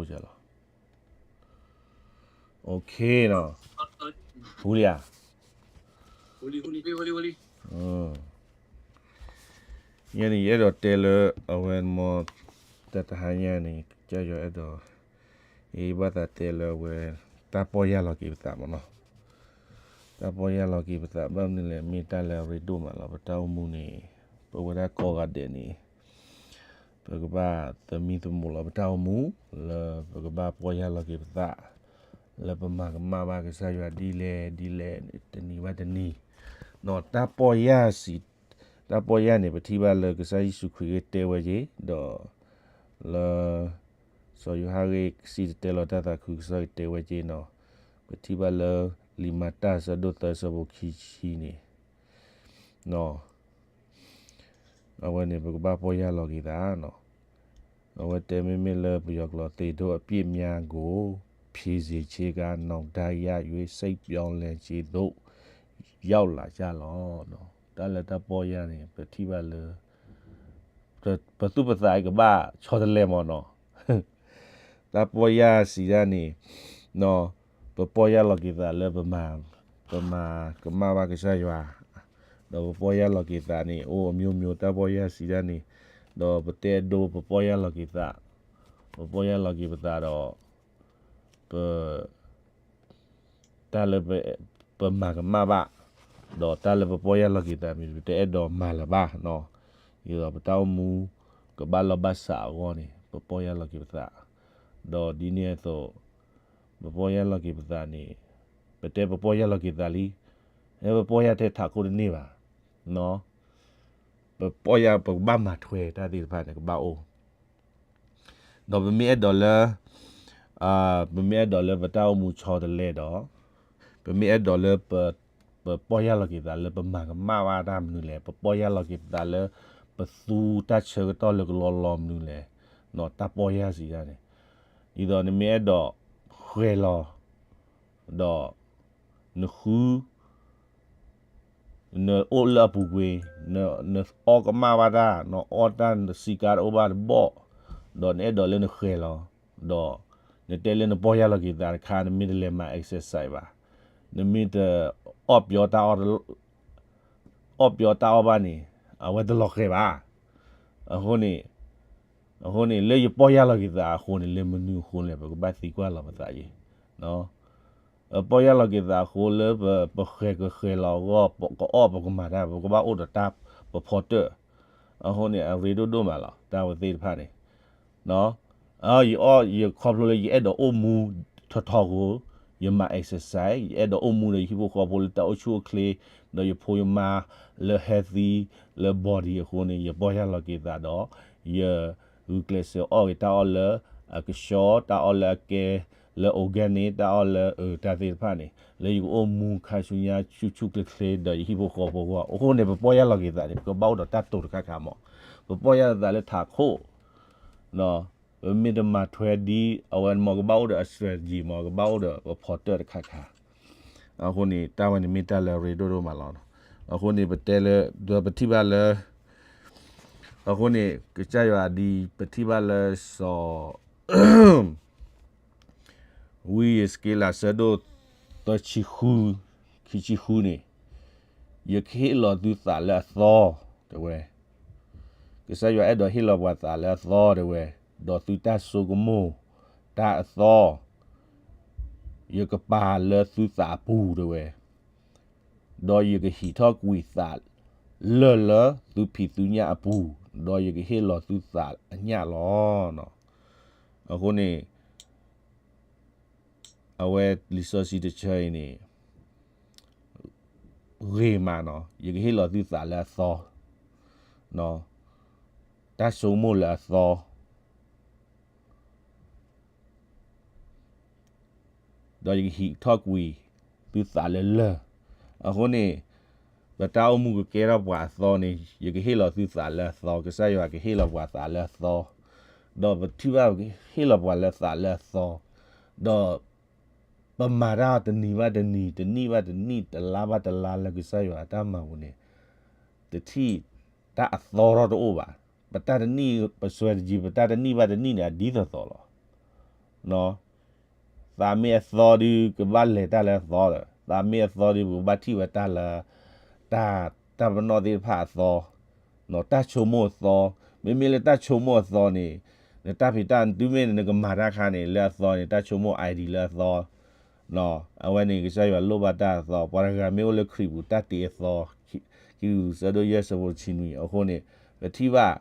လီၤ. အိၣ်ခ့နီၤ, ဟူလံဧါ. ယဲန့ၣ် ယအဲၣ်ဒိးတဲလၢ အဝဲမ့ၢ် တၢ်တဟါညါန့ၣ် ကစၢ်ယွၤအဲၣ်ဒိး ယဘၣ်သးတဲလၢအဝဲ တၢ်ပီၢ်ယၢ်လီၤက့ၤပသးမ့ၢ်နီၤ. တၢ်ပီၢ်ယၢ်လီၤက့ၤပသး ဘၣ်မနုၤလဲၣ် မ့ၢ်တၢ်လၢအရ့ဒိၣ်မးလီၤ. ပတၢ်အိၣ်မူန့ၣ် ပဝဲဒၣ်ကိးဂၤဒဲးန့ၣ် ပကဘၣ်သမံသမိးလီၤပတၢ်အိၣ်မူ လၢပကဘၣ်ပီၢ်ယၢ်လီၤက့ၤပသး လၢပမၤကမၣ်ဘၣ်ကစၢ်ယွၤဒ်လဲၣ်ဒ်လဲၣ် တနံၤဘၣ်တနံၤ, တၢ်ပီၢ်ယၢ်စံး တၢ်ပီၢ်ယၢ်န့ၣ် ပထံၣ်ဘၣ်လၢကစၢ်ယ့ၣ်ၡူးခရံာ်ဂ့ၢ်တဲဝဲက့ၤ ဒီး လၢ စီၤယိၤဟၣ်ဂ့ၢ်စံၣ်တဲၤတဲလီၤတၢ်သးခုကစီၣ်ဂ့ၢ်တဲဝဲက့ၤနီၤ, ပထံၣ်ဘၣ်လၢ လံာ်မၤတၢ်အဆၢဒိၣ်သၢအဆၢဖိခံဆံန့ၣ် အဝဲန့ၣ် ပကဘၣ်ပီၢ်ယၢ်လီၤက့ၤသးနီၤ. အဝဲတဲမ့မ့ၢ်လၢပယီၤကျိာ် သင်တို့အပြစ်များကို ဖြေစေခြင်းငှာ နောင်တရ၍ စိတ်ပြောင်းလဲခြင်းသို့ ရောက်လာကြလော့. တၢ်လၢတၢ်ပီၢ်ယၢ်န့ၣ် ပထံၣ်ဘၣ်လၢ ပသူၣ်ပသးကဘၣ်ဆီတလဲမ့ၢ်နီၤ. တၢ်ပီၢ်ယၢ်စံးဒၣ်န့ၣ် ပပီၢ်ယၢ်လီၤက့ၤသးလၢ ပမၤကမၣ်ဘၣ်ကစၢ်ယွၤ, ဒီးပပီၢ်ယၢ်လီၤက့ၤသးန့ၣ် အိၣ်အမျိုးမျိုး တၢ်ပီၢ်ယၢ်စံးဒၣ်န့ၣ်, ဒီးပတဲအဒိ ပပီၢ်ယၢ်လီၤက့ၤသး, ပပီၢ်ယၢ်လီၤက့ၤပသးဒီး ပ တၢ်လၢ ပမၤကမၣ်ဘၣ်, ဒီးတၢ်လၢပပီၢ်ယၢ်လီၤက့ၤသးမ့ၢ် ပတအဲၣ်ဒိးမၤလၢၤဘၣ်နီၤ. ဒ်သိးပတၢ်အိၣ်မူ ကဘၣ်လီၢ်ဘၣ်စးအဂီၢ်န့ၣ် ပပီၢ်ယၢ်လီၤက့ၤပသး, ဒီးဒ်န့ၣ်အသိး ပပီၢ်ယၢ်လီၤက့ၤပသးန့ၣ် ပတဲပပီၢ်ယၢ်လီၤက့ၤသးလံ, ပပီၢ်ယၢ်ထဲထးခိၣ်တန့ၢ်ဘၣ်, ပပီၢ်ယၢ် ပကဘၣ်မၤထွဲတၢ်သ့ၣ်တဖၣ်န့ၣ် ကဘၣ်အိၣ် ဒီးပမ့ၢ်အဲၣ်ဒိးလၢ ပမ့ၢ်အဲၣ်ဒိးလၢပတၢ်အိၣ်မူဆီတလဲဒီး ပမ့ၢ်အဲၣ်ဒိးလၢ ပပီၢ်ယၢ်လီၤက့ၤသးလၢပမၤကမၣ်ဘၣ်တၢ်မနုၤလဲၣ်, ပပီၢ်ယၢ်လီၤက့ၤသးလၢ ပသူတၢ်ဆၢကတီၢ်လၢကလီလီမနုၤလဲၣ်, တၢ်ပီၢ်ယၢ်စံးဒၣ်န့ၣ်, ဒ်သိးနမ့ၢ်အဲၣ်ဒိးဃဲၤလီၤ ဒီး နဃု နအိၣ်လၢအပူၤကွံာ်, နအီၣ်ကမၣ်ဘၣ်တၢ်, နအီၣ်တၢ် နစံးကါတအိၣ်ဘၣ်တဘီၣ်, ဒီးနအဲၣ်ဒိးလၢနဃဲၤလီၤ, ဒီးနတဲလၢနပီၢ်ယၢ်လီၤက့ၤသးတခါ နမ့ၢ်တလဲၤမၤ exercise ဘၣ်, နမ့ၢ်တ အီၣ်ပျီတၢ်အီၣ် အီၣ်ပျီတၢ်အီၣ်ဘၣ်န့ၣ် အဝဲတလီၤဃဲၤဘၣ်. အဃိန့ၣ် အဃိန့ၣ် လၢယပီၢ်ယၢ်လီၤက့ၤသးအဃိန့ၣ် လၢမနုၤအဃိလဲၣ် ပကဘၣ်သံကွၢ်လီၤပသးအံၤ ပပီၢ်ယၢ်လီၤက့ၤသးအဃိလၢပ ပဃဲၤကဃဲၤလီၤအဂီၢ် ပကအီၣ်ပကမၤတၢ် ပကဘၣ်အိၣ်ဒီးတၢ်ပဖီတၢၣ်, အဃိန့ၣ် အရ့ဒိၣ်ဒိၣ်မးလီၤ တၢ်ဝဲသ့ၣ်တဖၣ်န့ၣ်, ယအီၣ် ယခီဖျိလၢယအဲၣ်ဒိးအိၣ်မူထီထီၣ်အဃိ, ယမၤ exercise, ယအဲၣ်ဒိးအိၣ်မူဒီးယဟံၣ်ဖိဃီဖိလၢတၢ်အိၣ်ဆူၣ်အိၣ်ချ့, ဒီးယဖိယမါလၢ healthy, လၢ body အဃိန့ၣ် ယပီၢ်ယၢ်လီၤက့ၤသးဒီး ယ ဂုာ်ကျဲးစၢးအီၣ်က့ၤတၢ်အီၣ်လၢအကဆှီ, တၢ်အီၣ်လၢအကဲ, လၢ organic, တၢ်အီၣ်လၢ တၢ်သ့ၣ်တဖၣ်န့ၣ် လၢယကအိၣ်မူခါဆူညါဆူၣ်ဆူၣ်ချ့ချ့ဒီးယဟံၣ်ဖိဃီဖိအဂီၢ်, အဃိန့ၣ် ပပီၢ်ယၢ်လီၤက့ၤသးန့ၣ် ပကဘၣ်အိၣ်ဒီးတၢ်တိာ်တခါခါမး, ပပီၢ်ယၢ်လီၤသးလၢထးခိၣ်, ပမ့ၢ်တမၤထွဲဒ်အဝဲမး ကဘၣ်အိၣ်ဒီးအ strategy မး ကဘၣ်အိၣ်ဒီးပဖီတၢၣ်တခါခါ, အဃိန့ၣ် တၢ်ဝဲန့ၣ်မ့ၢ်တၢ်လၢအရ့ဒိၣ်ဒိၣ်မးလီၤ. အဃိန့ၣ် ပတဲလၢ ဒီးပထံၣ်ဘၣ်လၢ အဃိန့ၣ် ကစၢ်ယွၤဒ်ပထံၣ်ဘၣ်လၢစီၤ ဝံယစက့လး ဆၢဒိၣ်သၢဆံဃု ခံဆံဃုန့ၣ်, ယကဟ့ၣ်လီၤသုသးလၢအသီ, တဲဝဲ, ကစၢ်ယွၤအဲၣ်ဒိးဟ့ၣ်လီၤပှၤသးလၢအသီ တဲဝဲ, ဒီးသုတၢ်ဆိကမိၣ်တၢ်အသီ ယကပာ်လၢသုသးအပူၤ တဲဝဲ, ဒီးယကဟံးထီၣ်ကွံာ်သးလၢၢ်လၢသုဖံးသုညၣ်အပူၤ, ဒီးယကဟ့ၣ်လီၤသုသးအညၣ်လီၤ. အဃိန့ၣ် အဝဲလံာ်စီဆှံတဆၢအံၤန့ၣ် ဂ့ၤမးနီၤ, ယကဟ့ၣ်လီၤသုသးလၢအသီ, တၢ်ဆိကမိၣ်လၢအသီ ဒီးယကဟံးထီၣ်ကွံာ်သုသးလၢလၢၢ်. အဃိန့ၣ် ပတၢ်အိၣ်မူကကဲထီၣ်ပှၤအသီန့ၣ် ယကဟ့ၣ်လီၤသုသးလၢအသီ, ကစၢ်ယွၤကဟ့ၣ်လီၤပှၤသးလၢအသီ, ဒီးပထံၣ်ဘၣ်ဟ့ၣ်လီၤပှၤလၢသးလၢအသီ, ဒီးပမၤတၢ်တနံၤဘၣ်တနံၤ, တနံၣ်ဘၣ်တနံၣ်, တလါဘၣ်တလါလၢကစၢ်ယွၤအတၢ်မၤပူၤန့ၣ် တထံၣ်တၢ်အသီထီၣ်တအိၣ်ဘၣ်. ပတၢ်တနံၣ် ပ strategy ပတၢ်တနံၣ်ဘၣ်တနံၣ်န့ၣ် အဒ်သိးသိးလီၤ. သးမ့ၢ်အသီဒီး ကဘၣ်လဲၤတၢ်လၢအသီဒီး သးမ့ၢ်အသီဒီး ပကဘၣ်ထံၣ်ဝဲတၢ်လၢ တၢ် တၢ်ပနီၣ်သ့ၣ်တဖၣ်အသီ, တၢ်ဆိကမိၣ်အသီ, မ့မ့ၢ်လၢတၢ်ဆိကမိၣ်အသီန့ၣ် နတၢ်ဖံးတၢ်တုၤမ့ၢ်နကမၤတၢ်ခါန့ၣ် လၢအသီန့ၣ် တၢ်ဆိကမိၣ် idea လၢအသီ အဝဲန့ၣ် ကစၢ်ယွၤလိၣ်ဘၣ်တၢ်အသီ, ပှၤတဂၤမ့ၢ်အိၣ်လၢခရံာ်ပူၤ တၢ်တ့အသီ, ခံကရံၣ်သူး ဆၢဒိၣ်ယဲၢ် ဆၢဖိတဆံနွံ, အဃိန့ၣ် ပထံၣ်ဘၣ်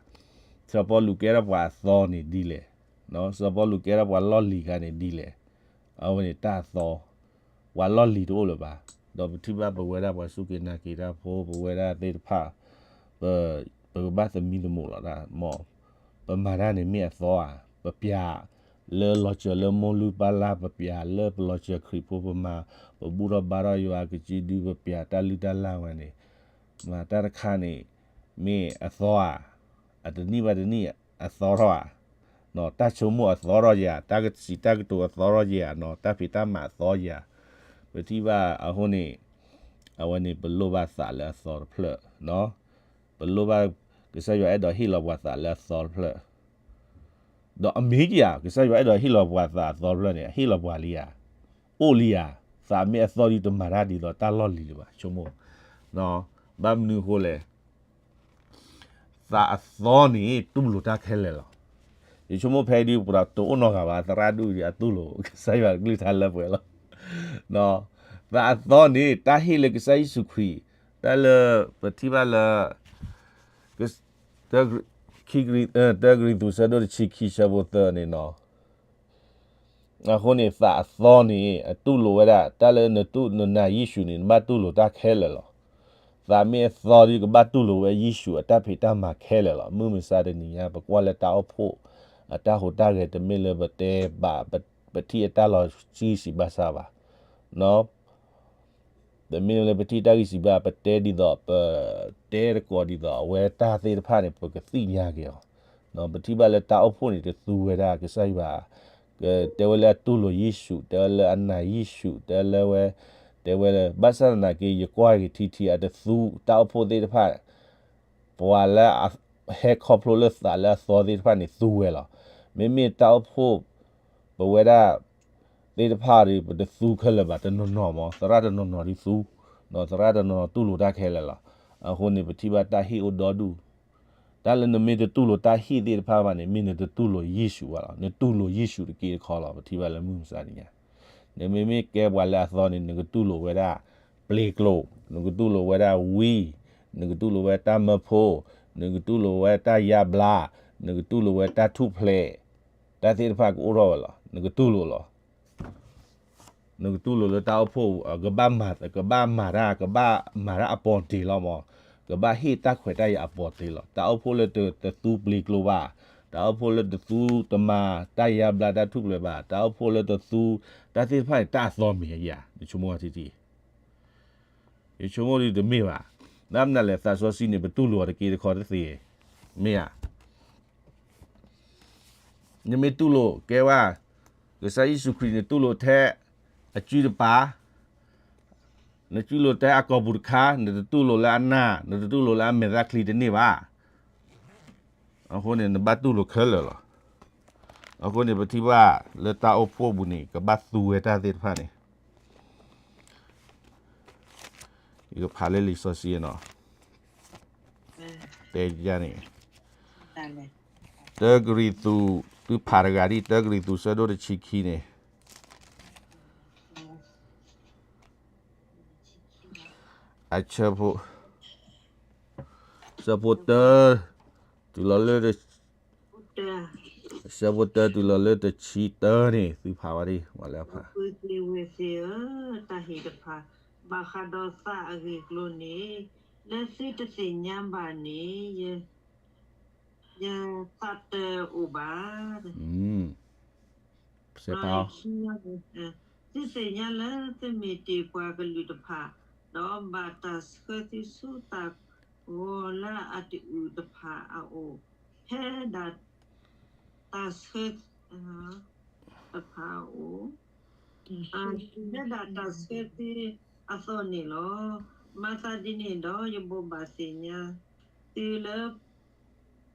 စီၤပီလူးကဲထီၣ်ပှၤအသီန့ၣ်ဒ်လဲၣ်, စီၤပီလူးကဲထီၣ်ပှၤလီၢ်လံၤခါန့ၣ်ဒ်လဲၣ်, အဝဲန့ၣ်တၢ်အသီ, ပှၤလီၢ်လံၤတအိၣ်လၢၤဘၣ်, ဒီးပထံၣ်ဘၣ်ပဝဲဒၣ်ပှၤစူၢ်က့ၤနာ်က့ၤတၢ်ဖိ ပဝဲဒၣ်သ့ၣ်တဖၣ် ပ ပကဘၣ်သမံသမိးလီၤတၢ်, မ် ပမၤတၢ်န့ၣ်မ့ၢ်အသီဧါ, ပပျးလၢလီၤစၢၤလၢမိၢ်လုၢ်ပၢ်လၢ်, ပပျးလၢပလီၤစၢၤခရံာ်ဖိ ပမၤ ပဘူၣ်ထီၣ်ဘါထီၣ်ယွၤကစုဒု ပပျးတၢ်လုၢ်တၢ်လၢ်ဝဲန့ၣ်, မၤတၢ်တခါန့ၣ် မ့ၢ်အသီဧါ, အတနံၣ်ဘၣ်တနံၣ်အသီထီၣ်ဧါ, တၢ်ဆိကမိၣ်အသီထီၣ်ယၤ, တၢ်ကစံးတၢ်ကတိၤအသီထီၣ်ယၤနီၤ, တၢ်ဖံးတၢ်မၤအသီယၤ, ပထံၣ်ဘၣ်အဃိန့ၣ် အဝဲန့ၣ်ပလိၣ်ဘၣ်သးလၢအသီတဖျၢၣ်, ပလိၣ်ဘၣ် ကစၢ်ယွၤအဲၣ်ဒိးဟ့ၣ်လီၤပှၤသးလၢအသီတဖျၢၣ်, ဒီးအမ့ၢ်ဧါ, ကစၢ်ယွၤအဲၣ်ဒိးဟ့ၣ်လီၤပှၤသးအသီတဖျၢၣ်န့ၣ် ဟ့ၣ်လီၤပှၤလံဧါ, အိၣ်လံဧါ, သးမ့ၢ်အသီဒီးတမၤတၢ်ဒ်သိးတၢ်လီၢ်လံၤလၢၤဘၣ်, ဆိကမိၣ်, ဘၣ်မနုၤအဃိလဲၣ် သးအသီန့ၣ် တူၢ်လိာ်တၢ်ခဲလၢာ်လီၤ. ယဆိကမိၣ်ဖဲဒုး ပတအိၣ်နီတဂၤဘၣ်, သရၣ်ဒူၣ်ဒံးအတူၢ်လိာ် ကစၢ်ယွၤကလုၢ်ကထါလၢပှဲၤလီၤ. သးအသီန့ၣ် တၢ်ဟ့ၣ်လၢကစၢ်ယ့ၣ်ၡူးခရံာ်, တၢ်လၢ ပထံၣ်ဘၣ်လၢ တၢ ခံကရံၣ် တၢကရံၣ်သူး ဆၢဒိၣ်တဆံခံ ဆၢဖိသၢန့ၣ်နီၤ အဃိန့ၣ် သးအသီန့ၣ် အတူၢ်လိာ်ဝဲဒၣ် တၢ်လၢနတူၢ်နနာ်ယ့ၣ်ၡူးန့ၣ် နဘၣ်တူၢ်လိာ်တၢ်ခဲလၢာ်လီၤ. သးမ့ၢ်အသီဒီး ကဘၣ်တူၢ်လိာ်ဝဲယ့ၣ်ၡူးအတၢ်ဖံးတၢ်မၤခဲလၢာ်လီၤ. မုၢ်မဆါတနံၤညါ ပကွၢ်လၢတၢ်အိၣ်ဖှိၣ်အတၢ်ဟူးတၢ်ဂဲၤ တမ့ၢ်လၢပတဲဘၣ် ပထံၣ်အတၢ်လီၤဆံးဆံးဘၣ်ဆၣ်ဘၣ် တမ့ၢ်လၢပထံၣ်တၢ်ဂံၢ်စံးဘၣ် ပတဲဒ်သိး ပတဲတကိးဒ်သိး အဝဲတၢ်သ့ၣ်တဖၣ်န့ၣ် ပကသ့ၣ်ညါက့ၤအီၤ. ပထံၣ်ဘၣ်လၢတၢ်အိၣ်ဖှိၣ်န့ၣ် တသူဝဲဒၣ်ကစၢ်ယွၤ, တဲဝဲလၢအတူၢ်လိာ်ယ့ၣ်ၡူး, တဲဝဲလၢအနာ်ယ့ၣ်ၡူး, တဲလၢဝဲ, တဲဝဲလၢ ဘၣ်ဆၣ်သနာ်က့ ယကွၢ်က့ၤထံထံအတသူ တၢ်အိၣ်ဖှိၣ်သ့ၣ်တဖၣ် ပှၤလၢအဟဲခီဖျိလၢသးလၢအသီသ့ၣ်တဖၣ်န့ၣ် သူဝဲလီၤ. မ့မ့ၢ်တၢ်အိၣ်ဖှိၣ် ပဝဲဒၣ်သ့ၣ်တဖၣ်ဒီး ပတသူခဲလၢာ်ဘၣ် တနီၤနီၤမး သရၣ်တနီၤနီၤဒုးသူ, သရၣ်တနီၤနီၤတူၢ်လိာ်တၢ်ခဲလၢာ်လီၤ. အဃိန့ၣ် ပထံၣ်ဘၣ်တၢ်ဟ့ၣ်အိၣ်ဒီဒူၣ်, တၢ်လၢနမ့ၢ်တတူၢ်လိာ်တၢ်ဟ့ၣ်သ့ၣ်တဖၣ်ဘၣ်န့ၣ် မ့ၢ်နတတူၢ်လိာ်ယ့ၣ်ၡူးဘၣ်လီၤ. နတူၢ်လိာ်ယ့ၣ်ၡူးတက့တခီလီၤ. ပထံၣ်ဘၣ်လၢမုၢ်မဆါတနံၤညါ နမ့မ့ၢ်ကဲပှၤလၢအသီန့ၣ် နကတူၢ်လိာ်ဝဲဒၣ် ပျ့ၤကျိၤ, နကတူၢ်လိာ်ဝဲဒၣ်ဝံ, နကတူၢ်လိာ်ဝဲတၢ်မၢဖိ, နကတူၢ်လိာ်ဝဲတၢ်ယါဘျါ, နကတူၢ်လိာ်ဝဲတၢ်ထူၣ်ဖျဲး, တၢ်သ့ၣ်တဖၣ်ကအိၣ်ထီၣ်ဝဲလီၤ. နကတူၢ်လိာ်လီၤ. နကတူၢ်လိာ်လၢတၢ်အိၣ်ဖှိၣ် ကဘၣ်မၤ, ကဘၣ်မၤတၢ်, ကဘၣ်မၤတၢ်အပီၤတ့ၢ်လီၤမး, ကဘၣ်ဟ့ၣ်တၢ်ခွဲးတၢ်ယာ်အပီၤတ့ၢ်လီၤ. တၢ်အိၣ်ဖှိၣ်လၢတသူပျ့ၤကျိၤဘၣ်, တၢ်အိၣ်ဖှိၣ်လၢတသူတမၤတၢ်ယါဘျါတၢ်ထူၣ်ဖျဲးဘၣ်, တၢ်အိၣ်ဖှိၣ်လၢတသူ တၢ်သ့ၣ်တဖၣ်န့ၣ် တၢ်အသီမ့ၢ်ဧါ, နဆိကမိၣ်ထံထံ ယဆိကမိၣ်ဒ်တမ့ၢ်ဘၣ်. ဘၣ်မနုၤလဲၣ် သးစီဆှံန့ၣ် ပတူၢ်လိာ်အီၤတက့တခီတသ့, မ့ၢ်ဧါ. နမ့ၢ်တူၢ်လိာ်ကဲဝဲ ကစၢ်ယ့ၣ်ၡူးခရံာ် နတူၢ်လိာ်ထဲအစုတပၤ, နတူၢ်လိာ်ထဲအကိာ်ပူၤတခါ, နတတူၢ်လိာ်လၢအနၢ်, နတတူၢ်လိာ်လၢအမဲာ်သၣ်ချံတန့ၢ်ဘၣ်. အဃိန့ၣ် နဘၣ်တူၢ်လိာ်ခဲလၢာ်လီၤ. အဃိန့ၣ် ပထံၣ်ဘၣ်လၢတၢ်အိၣ်ဖှိၣ်ပူၤန့ၣ် ကဘၣ်သူဝဲတၢ်သ့ၣ်တဖၣ်န့ၣ် ယကဖးလၢလံာ်စီဆှံနီၤ, တဲန့ၣ်, တၢကရံၣ်သူး, သုဖးတဂၤဒ် တၢကရံၣ်သူးသုဖးတဂၤဒ် တၢကရံၣ်သူးဆၢဒိၣ်တဆံခံန့ၣ်, အဆၢဖိ, ဆၢဖိတၢ, တုၤလီၤလၢ ဆၢဖိတၢတုၤလီၤလၢတဆံတၢန့ၣ် သုဖးဝဲဒၣ် ပှၤလၢအဖး, ဝ့ၢ်သ့ၣ်ဧၢ, တၢ်ဟ့ၣ်တဖၣ် ဘၣ်ဃးဒီးသးအဂ့ၢ်အကျိၤန့ၣ် လၢသုတသ့ၣ်ညါဘၣ်န့ၣ် ယသးတအိၣ်ဘၣ်. သုသ့ၣ်ညါလၢသုမ့ၢ်တ့ၢ်ပှၤကလုာ်တဖၣ်, ဒီးဘၣ်တၢ်ဆှၢသုဆူတၢ်အိၣ်လၢအတအုၣ်တဖၣ်အအိၣ်, ဖဲဒၣ်တၢ်ဆှၢ တဖၣ်အအိၣ်, ဖဲဒၣ်တၢ်ဆှၢသုအသိးန့ၣ်လီၤ. မၤသးဒ်န့ၣ်ဒီး ယဘိးဘၣ်သ့ၣ်ညါသုလၢ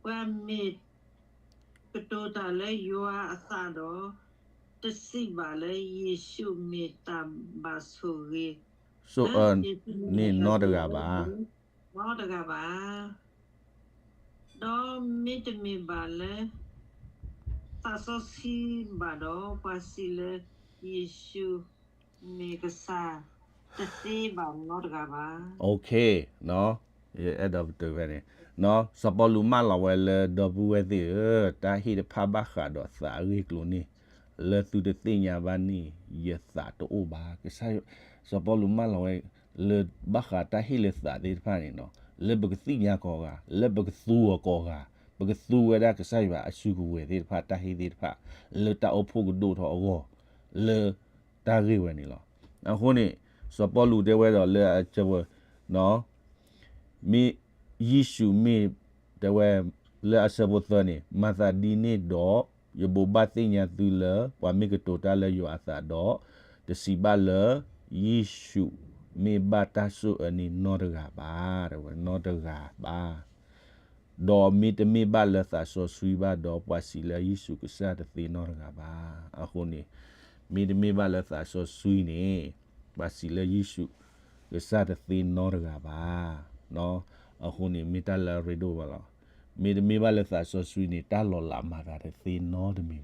ပှၤမ့ၢ်ကတိၤတၢ်လၢယွၤအသးဒီး တစံးဘၣ်လၢယ့ၣ်ၡူးမ့ၢ်တၢ်ဘၣ်ဆိၣ်ဂ့ၤ, ဆိၣ်အၢန့ၣ်နီတဂၤဘၣ်. နီတဂၤဘၣ်. ဒီးမ့တမ့ၢ်ဘၣ်လၢ သးစီဆှံဘၣ်ဒီး ပှၤစံးလၢ ယ့ၣ်ၡူး မ့ၢ်ကစၢ် တသ့ဘၣ်နီတဂၤဘၣ်. ယအဲၣ်ဒိးပတုာ်ဖဲန့ၣ်, စီၤပီလူးမၢလီၤဝဲလၢ ဒီပုၢ်ဝဲၢ်သ့ၣ်ဧၢ, တၢ်ဟ့ၣ်တဖၣ်ဘၣ်ဃးဒီးသးအဂ့ၢ်အကျိၤန့ၣ်, လၢသုတသ့ၣ်ညါဘၣ်န့ၣ် ယသးတအိၣ်ဘၣ်. ကစၢ်, စီၤပီလူးမၢလီၤဝဲ လၢဘၣ်ဃးတၢ်ဟ့ၣ်လၢသးသ့ၣ်တဖၣ်န့ၣ်နီၤ, လၢပကသ့ၣ်ညါကိးဂၤ, လၢပကသူအီၤကိးဂၤ, ပကသူဝဲဒၣ်ကစၢ်ယွၤအစုကဝဲၤသ့ၣ်တဖၣ် တၢ်ဟ့ၣ်သ့ၣ်တဖၣ် လၢတၢ်အိၣ်ဖှိၣ်ကဒိၣ်ထီၣ်အဂီၢ်, လၢတၢ်ဂ့ၢ်ဝဲန့ၣ်လီၤ. အဃိန့ၣ် စီၤပီလူးတဲဝဲဒီးလၢအဆၢဖိ မ့ၢ်ယ့ၣ်ၡူးမ့ၢ်တဲဝဲ လၢအဆၢဖိသၢန့ၣ်, မၤသးဒ်န့ၣ်ဒီး ယဘိးဘၣ်သ့ၣ်ညါသုလၢ ပှၤမ့ၢ်ကတိၤတၢ်လၢယွၤအသးဒီး, တစံးဘၣ်လၢ ယ့ၣ်ၡူးမ့ၢ်ဘၣ်တၢ်ဆိၣ်အၢန့ၣ်နီတဂၤဘၣ်, တဲဝဲနီတဂၤဘၣ်. ဒီးမ့တမ့ၢ်ဘၣ်လၢသးစီဆှံဘၣ်ဒီး ပှၤစံးလၢယ့ၣ်ၡူးကစၢ်တသ့နီတဂၤဘၣ်. အဃိန့ၣ် မ့တမ့ၢ်ဘၣ်လၢသးစီဆှံန့ၣ် ပှၤစံးလၢယ့ၣ်ၡူးကစၢ်တသ့နီတဂၤဘၣ်. အဃိန့ၣ် မ့ၢ်တၢ်လၢအရ့ဒိၣ်ဘၣ်လီၤ. မ့တမ့ၢ်ဘၣ်လၢသးစီဆှံန့ၣ် တၢ်လီၤလးမၤသးတသ့နီတမံၤဘၣ်.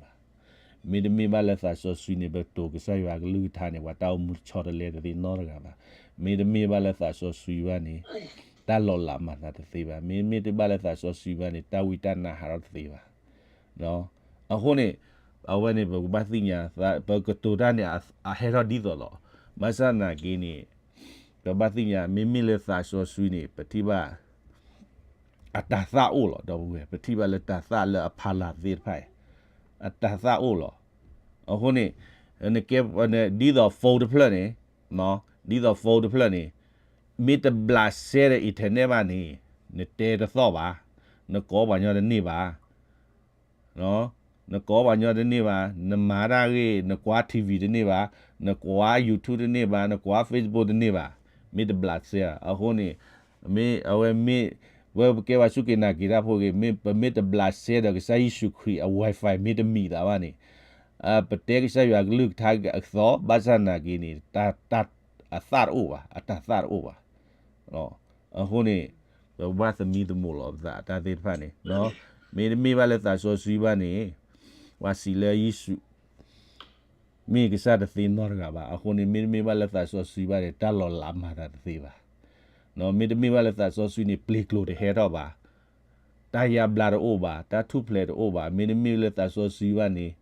မ့တမ့ၢ်ဘၣ်လၢသးစီဆှံန့ၣ် ပတိၤကစၢ်ယွၤအကလုၢ်ကထါန့ၣ် ပှၤတၢ်အိၣ်မူတဆီတလဲတသ့နီတဂၤဘၣ်. မ့တမ့ၢ်ဘၣ်လၢသးစီဆှံဘၣ်န့ၣ် တၢ်လီၤလးမၤသးတသ့ဘၣ်. မ့မ့ၢ်တဘၣ်လၢသးစီဆှံဘၣ်န့ၣ် တၢ်ဝံတၢ်နါဟးထီၣ်တသ့ဘၣ်. အဃိန့ၣ် အဝဲန့ၣ် ပကဘၣ်သ့ၣ်ညါ ပကတိၤတၢ်န့ၣ် အဟဲထီၣ်ဒ်သိးလီၤ. ဘၣ်ဆၣ်သနာ်က့န့ၣ် ပဘၣ်သ့ၣ်ညါ မ့မ့ၢ်လၢသးစီဆှံန့ၣ် ပထံၣ်ဘၣ် အတၤသၣ်အိၣ်လီၤ. ဒီပုၢ်ဝဲၢ် ပထံၣ်ဘၣ်လၢတၤသၣ်လၢအဖီလာ်သ့ၣ်တဖၣ်အံၤ အတၤသၣ်အိၣ်လီၤ. အဃိန့ၣ် နကဲ ဒ်သိး phone တဖျၢၣ်န့ၣ် ဒ်သိး phone တဖျၢၣ်န့ၣ် မ့ၢ်တဘျးစဲဒီး internet ဘၣ်န့ၣ် နတဲတသီၣ်ဘၣ်, နကိးပှၤညီတန့ၢ်ဘၣ် နကိးပှၤညီတန့ၢ်ဘၣ်, နမၤတၢ်ဂ့ၢ် နကွၢ် TV တန့ၢ်ဘၣ်, နကွၢ် YouTube တန့ၢ်ဘၣ်, နကွၢ် Facebook တန့ၢ်ဘၣ်, မ့ၢ်တဘျးစဲ. အဃိန့ၣ် မ့ၢ်အဝဲမ့ၢ် ဝဲပကဲပှၤစူၢ်က့ၤနာ်က့ၤတၢ်ဖိဂ့ၤ မ့ၢ်ပမ့ၢ်တဘျးစဲဒီးကစၢ်ယ့ၣ်ၡူးခရံာ်အ Wi-Fi မ့ၢ်တမံၤသးဘၣ်န့ၣ် ပတဲကစၢ်ယွၤကလုၢ်ကထါအသီ ဘၣ်ဆၣ်သနာ်က့န့ၣ် တၢ် အသၣ်တအိၣ်ဘၣ်, အတၤသၣ်တအိၣ်ဘၣ်. အဃိန့ၣ် ပဘၣ်သမံသမိးလီၤပသးတၢ်သ့ၣ်တဖၣ်န့ၣ်, မ့တမ့ၢ်ဘၣ်လၢသးစီဆှံဘၣ်န့ၣ် ပှၤစံးလၢယ့ၣ်ၡူး မ့ၢ်ကစၢ်တသ့နီတဂၤဘၣ်. အဃိန့ၣ် မ့တမ့ၢ်ဘၣ်လၢသးစီဆှံဘၣ်န့ၣ် တၢ်လီၤလးမၤသးတသ့ဘၣ်. မ့တမ့ၢ်ဘၣ်လၢသးစီဆှံန့ၣ် ပျ့ၤကျိၤတဟဲထီၣ်ဘၣ်, တၢ်ယါဘျါတအိၣ်ဘၣ်, တၢ်ထူၣ်ဖျဲးတအိၣ်ဘၣ်. မ့တမ့ၢ်လၢသးစီဆှံဘၣ်န့ၣ်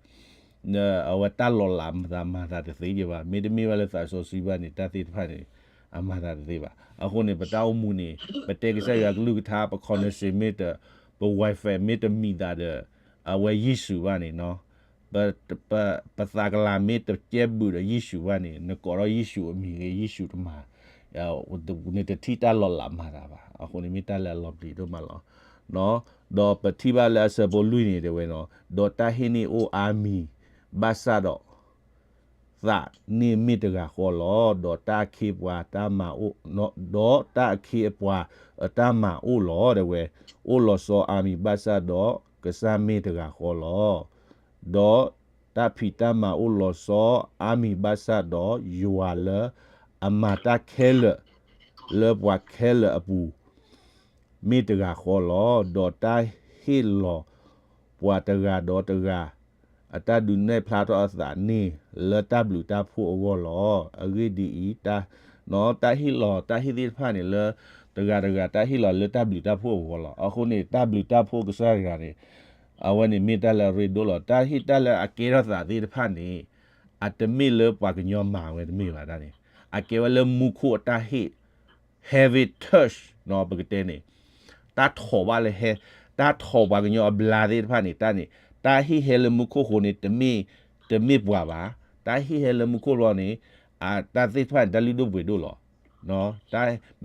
အဝဲတၢ်လီၤလးမၤသး မၤသးတသ့ယဲဘၣ်. မ့တမ့ၢ်ဘၣ်လၢသးစီဆှံဘၣ်န့ၣ် တၢ်သ့ၣ်တဖၣ်န့ၣ် အမၤသးတသ့ဘၣ်. အဃိန့ၣ် ပတၢ်အိၣ်မူန့ၣ် ပတဲကစၢ်ယွၤကလုၢ်ကထါ ပ connection မ့ၢ်တ ပ Wi-Fi မ့ၢ်တမံၤသးဒီး အဝဲယ့ၣ်ၡူးဘၣ်န့ၣ် ပ ပသးကလၤမ့ၢ်တကဲဘုးဒီးယ့ၣ်ၡူးဘၣ်န့ၣ် နကိးထီၣ်ယ့ၣ်ၡူးအမံၤဂ့ၤ ယ့ၣ်ၡူးတမၤ, နတထံၣ်တၢ်လီၤလးမၤသးဘၣ်. အဃိန့ၣ်မ့ၢ်တၢ်လၢအလီၤပျံၤဒိၣ်မးလီၤ. ဒီးပထံၣ်ဘၣ်လၢအဆၢဖိလွံၢ်န့ၣ်တဲဝဲနီၤ, ဒီးတၢ်ဟ့ၣ်န့ၢ်အိၣ်အါမံၤ ဘၣ်ဆၣ်ဒီး သးန့ၣ်မ့ၢ်တဂၤဃီလီၤ. ဒီးတၢ်အခ့အပှၤတၢ်မၤအိၣ်, ဒီးတၢ်အခ့အပှၤအတၢ်မၤအိၣ်လီၤ. တဲဝဲ အိၣ်လီၤဆီအါမံၤဘၣ်ဆၣ်ဒီး ကစၢ်မ့ၢ်တဂၤဃီလီၤ. ဒီးတၢ်ဖံးတၢ်မၤအိၣ်လီၤဆီအါမံၤဘၣ်ဆၣ်ဒီး ယွၤလၢအမၤတၢ်ခဲလၢာ် လၢပှၤခဲလၢာ်အပူၤ မ့ၢ်တဂၤဃီလီၤ. ဒီးတၢ်ဟ့ၣ်လီၤပှၤတဂၤဒီးတဂၤ အတၢ်ဒုးနဲၣ်ဖျါထီၣ်အသးန့ၣ် လၢတၢ်ဘျုးတၢ်ဖှိၣ်အဂီၢ်လီၤ. အဂ့ၢ်ဒ်အံၤ, တၢ်ဟ့ၣ်လီၤတၢ်ဟ့ၣ်သ့ၣ်တဖၣ်န့ၣ်လၢ တဂၤတဂၤတၢ်ဟ့ၣ်လီၤလၢတၢ်ဘျုးတၢ်ဖှိၣ်အဂီၢ်လီၤ. အဃိန့ၣ် တၢ်ဘျုးတၢ်ဖှိၣ်ကစၢ်တဂၤန့ၣ် အဝဲန့ၣ်မ့ၢ်တၢ်လၢအရ့ဒိၣ်လီၤ. တၢ်ဟ့ၣ်တၢ်လၢအကဲထီၣ်သးသ့ၣ်တဖၣ်န့ၣ် အတမ့ၢ်လၢပှၤကညီမၤဝဲတမ့ၢ်ဘၣ်န့ၣ်, အကဲဝဲလၢမူခိၣ်အတၢ်ဟ့ၣ် heaven touch ပကတဲန့ၣ် တၢ်ထိးဘၣ်လၢဟဲ, တၢ်ထိးပှၤကညီအဘျါသ့ၣ်တဖၣ်န့ၣ် တၢ်န့ၣ် တၢ်ဟ့ၣ်ဟဲလၢမူခိၣ်ဃိန့ၣ် တမ့ၢ်, တမ့ၢ်ပှၤဘၣ်. တၢ်ဟ့ၣ်ဟဲလၢမူခိၣ်ဘျီန့ၣ် တၢ်သ့ၣ်တဖၣ်န့ၣ် တၢ်လုၢ်ဒိၣ်ပှ့ၤဒိၣ်လီၤ.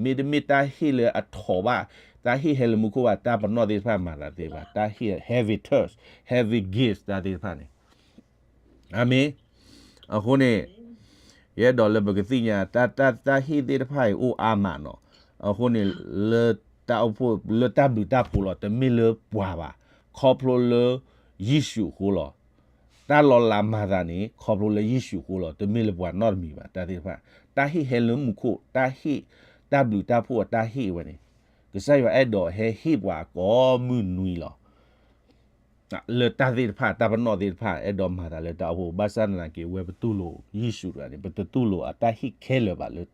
မ့တမ့ၢ်တၢ်ဟ့ၣ်လၢအထိးဘၣ်, တၢ်ဟ့ၣ်ဟဲလၢမူခိၣ်ဘၣ် တၢ်ပနီၣ်သ့ၣ်တဖၣ်မၤသးတသ့ဘၣ်. တၢ်ဟ့ၣ် heaven touch, heaven gift တၢ်သ့ၣ်တဖၣ်န့ၣ် အၤမ့ၣ်. အဃိန့ၣ် ယအဲၣ်ဒိးလၢပကသ့ၣ်ညါ တၢ်, တၢ်, တၢ်ဟ့ၣ်သ့ၣ်တဖၣ်အံၤအိၣ်အါမးနီၤ. အဃိန့ၣ် လၢတၢ်အိၣ်ဖှိၣ် လၢတၢ်ဘျုးတၢ်ဖှိၣ်လီၤ. တမ့ၢ်လၢပှၤဘၣ်, ခီဖျိလၢယ့ၣ်ၡူးအဃိလီၤ. တၢ်လီၤလးမၤသးန့ၣ် ခီဖျိလၢယ့ၣ်ၡူးအဃိလီၤ. တမ့ၢ်လၢပှၤနီတမံၤဘၣ် တၢ်သ့ၣ်တဖၣ်. တၢ်ဟ့ၣ်ဟဲလၢမူခိၣ်, တၢ်ဟ့ၣ်, တၢ်ဘျုးတၢ်ဖှိၣ်အတၢ်ဟ့ၣ်ဝဲန့ၣ် ကစၢ်ယွၤအဲၣ်ဒိးဟဲဟ့ၣ်ပှၤကိးမုၢ်နွံလီၤ. လၢတၢ်သ့ၣ်တဖၣ် တၢ်ပနီၣ်သ့ၣ်တဖၣ် အဲၣ်ဒိးမၤသးလၢတၢ်အိၣ်ဖှိၣ်, ဘၣ်ဆၣ်သနာ်က့ အဝဲပတူၢ်လိာ်ယ့ၣ်ၡူးတဂၤန့ၣ် ပတတူၢ်လိာ်အတၢ်ဟ့ၣ်ခဲလၢာ်ဘၣ်လၢ,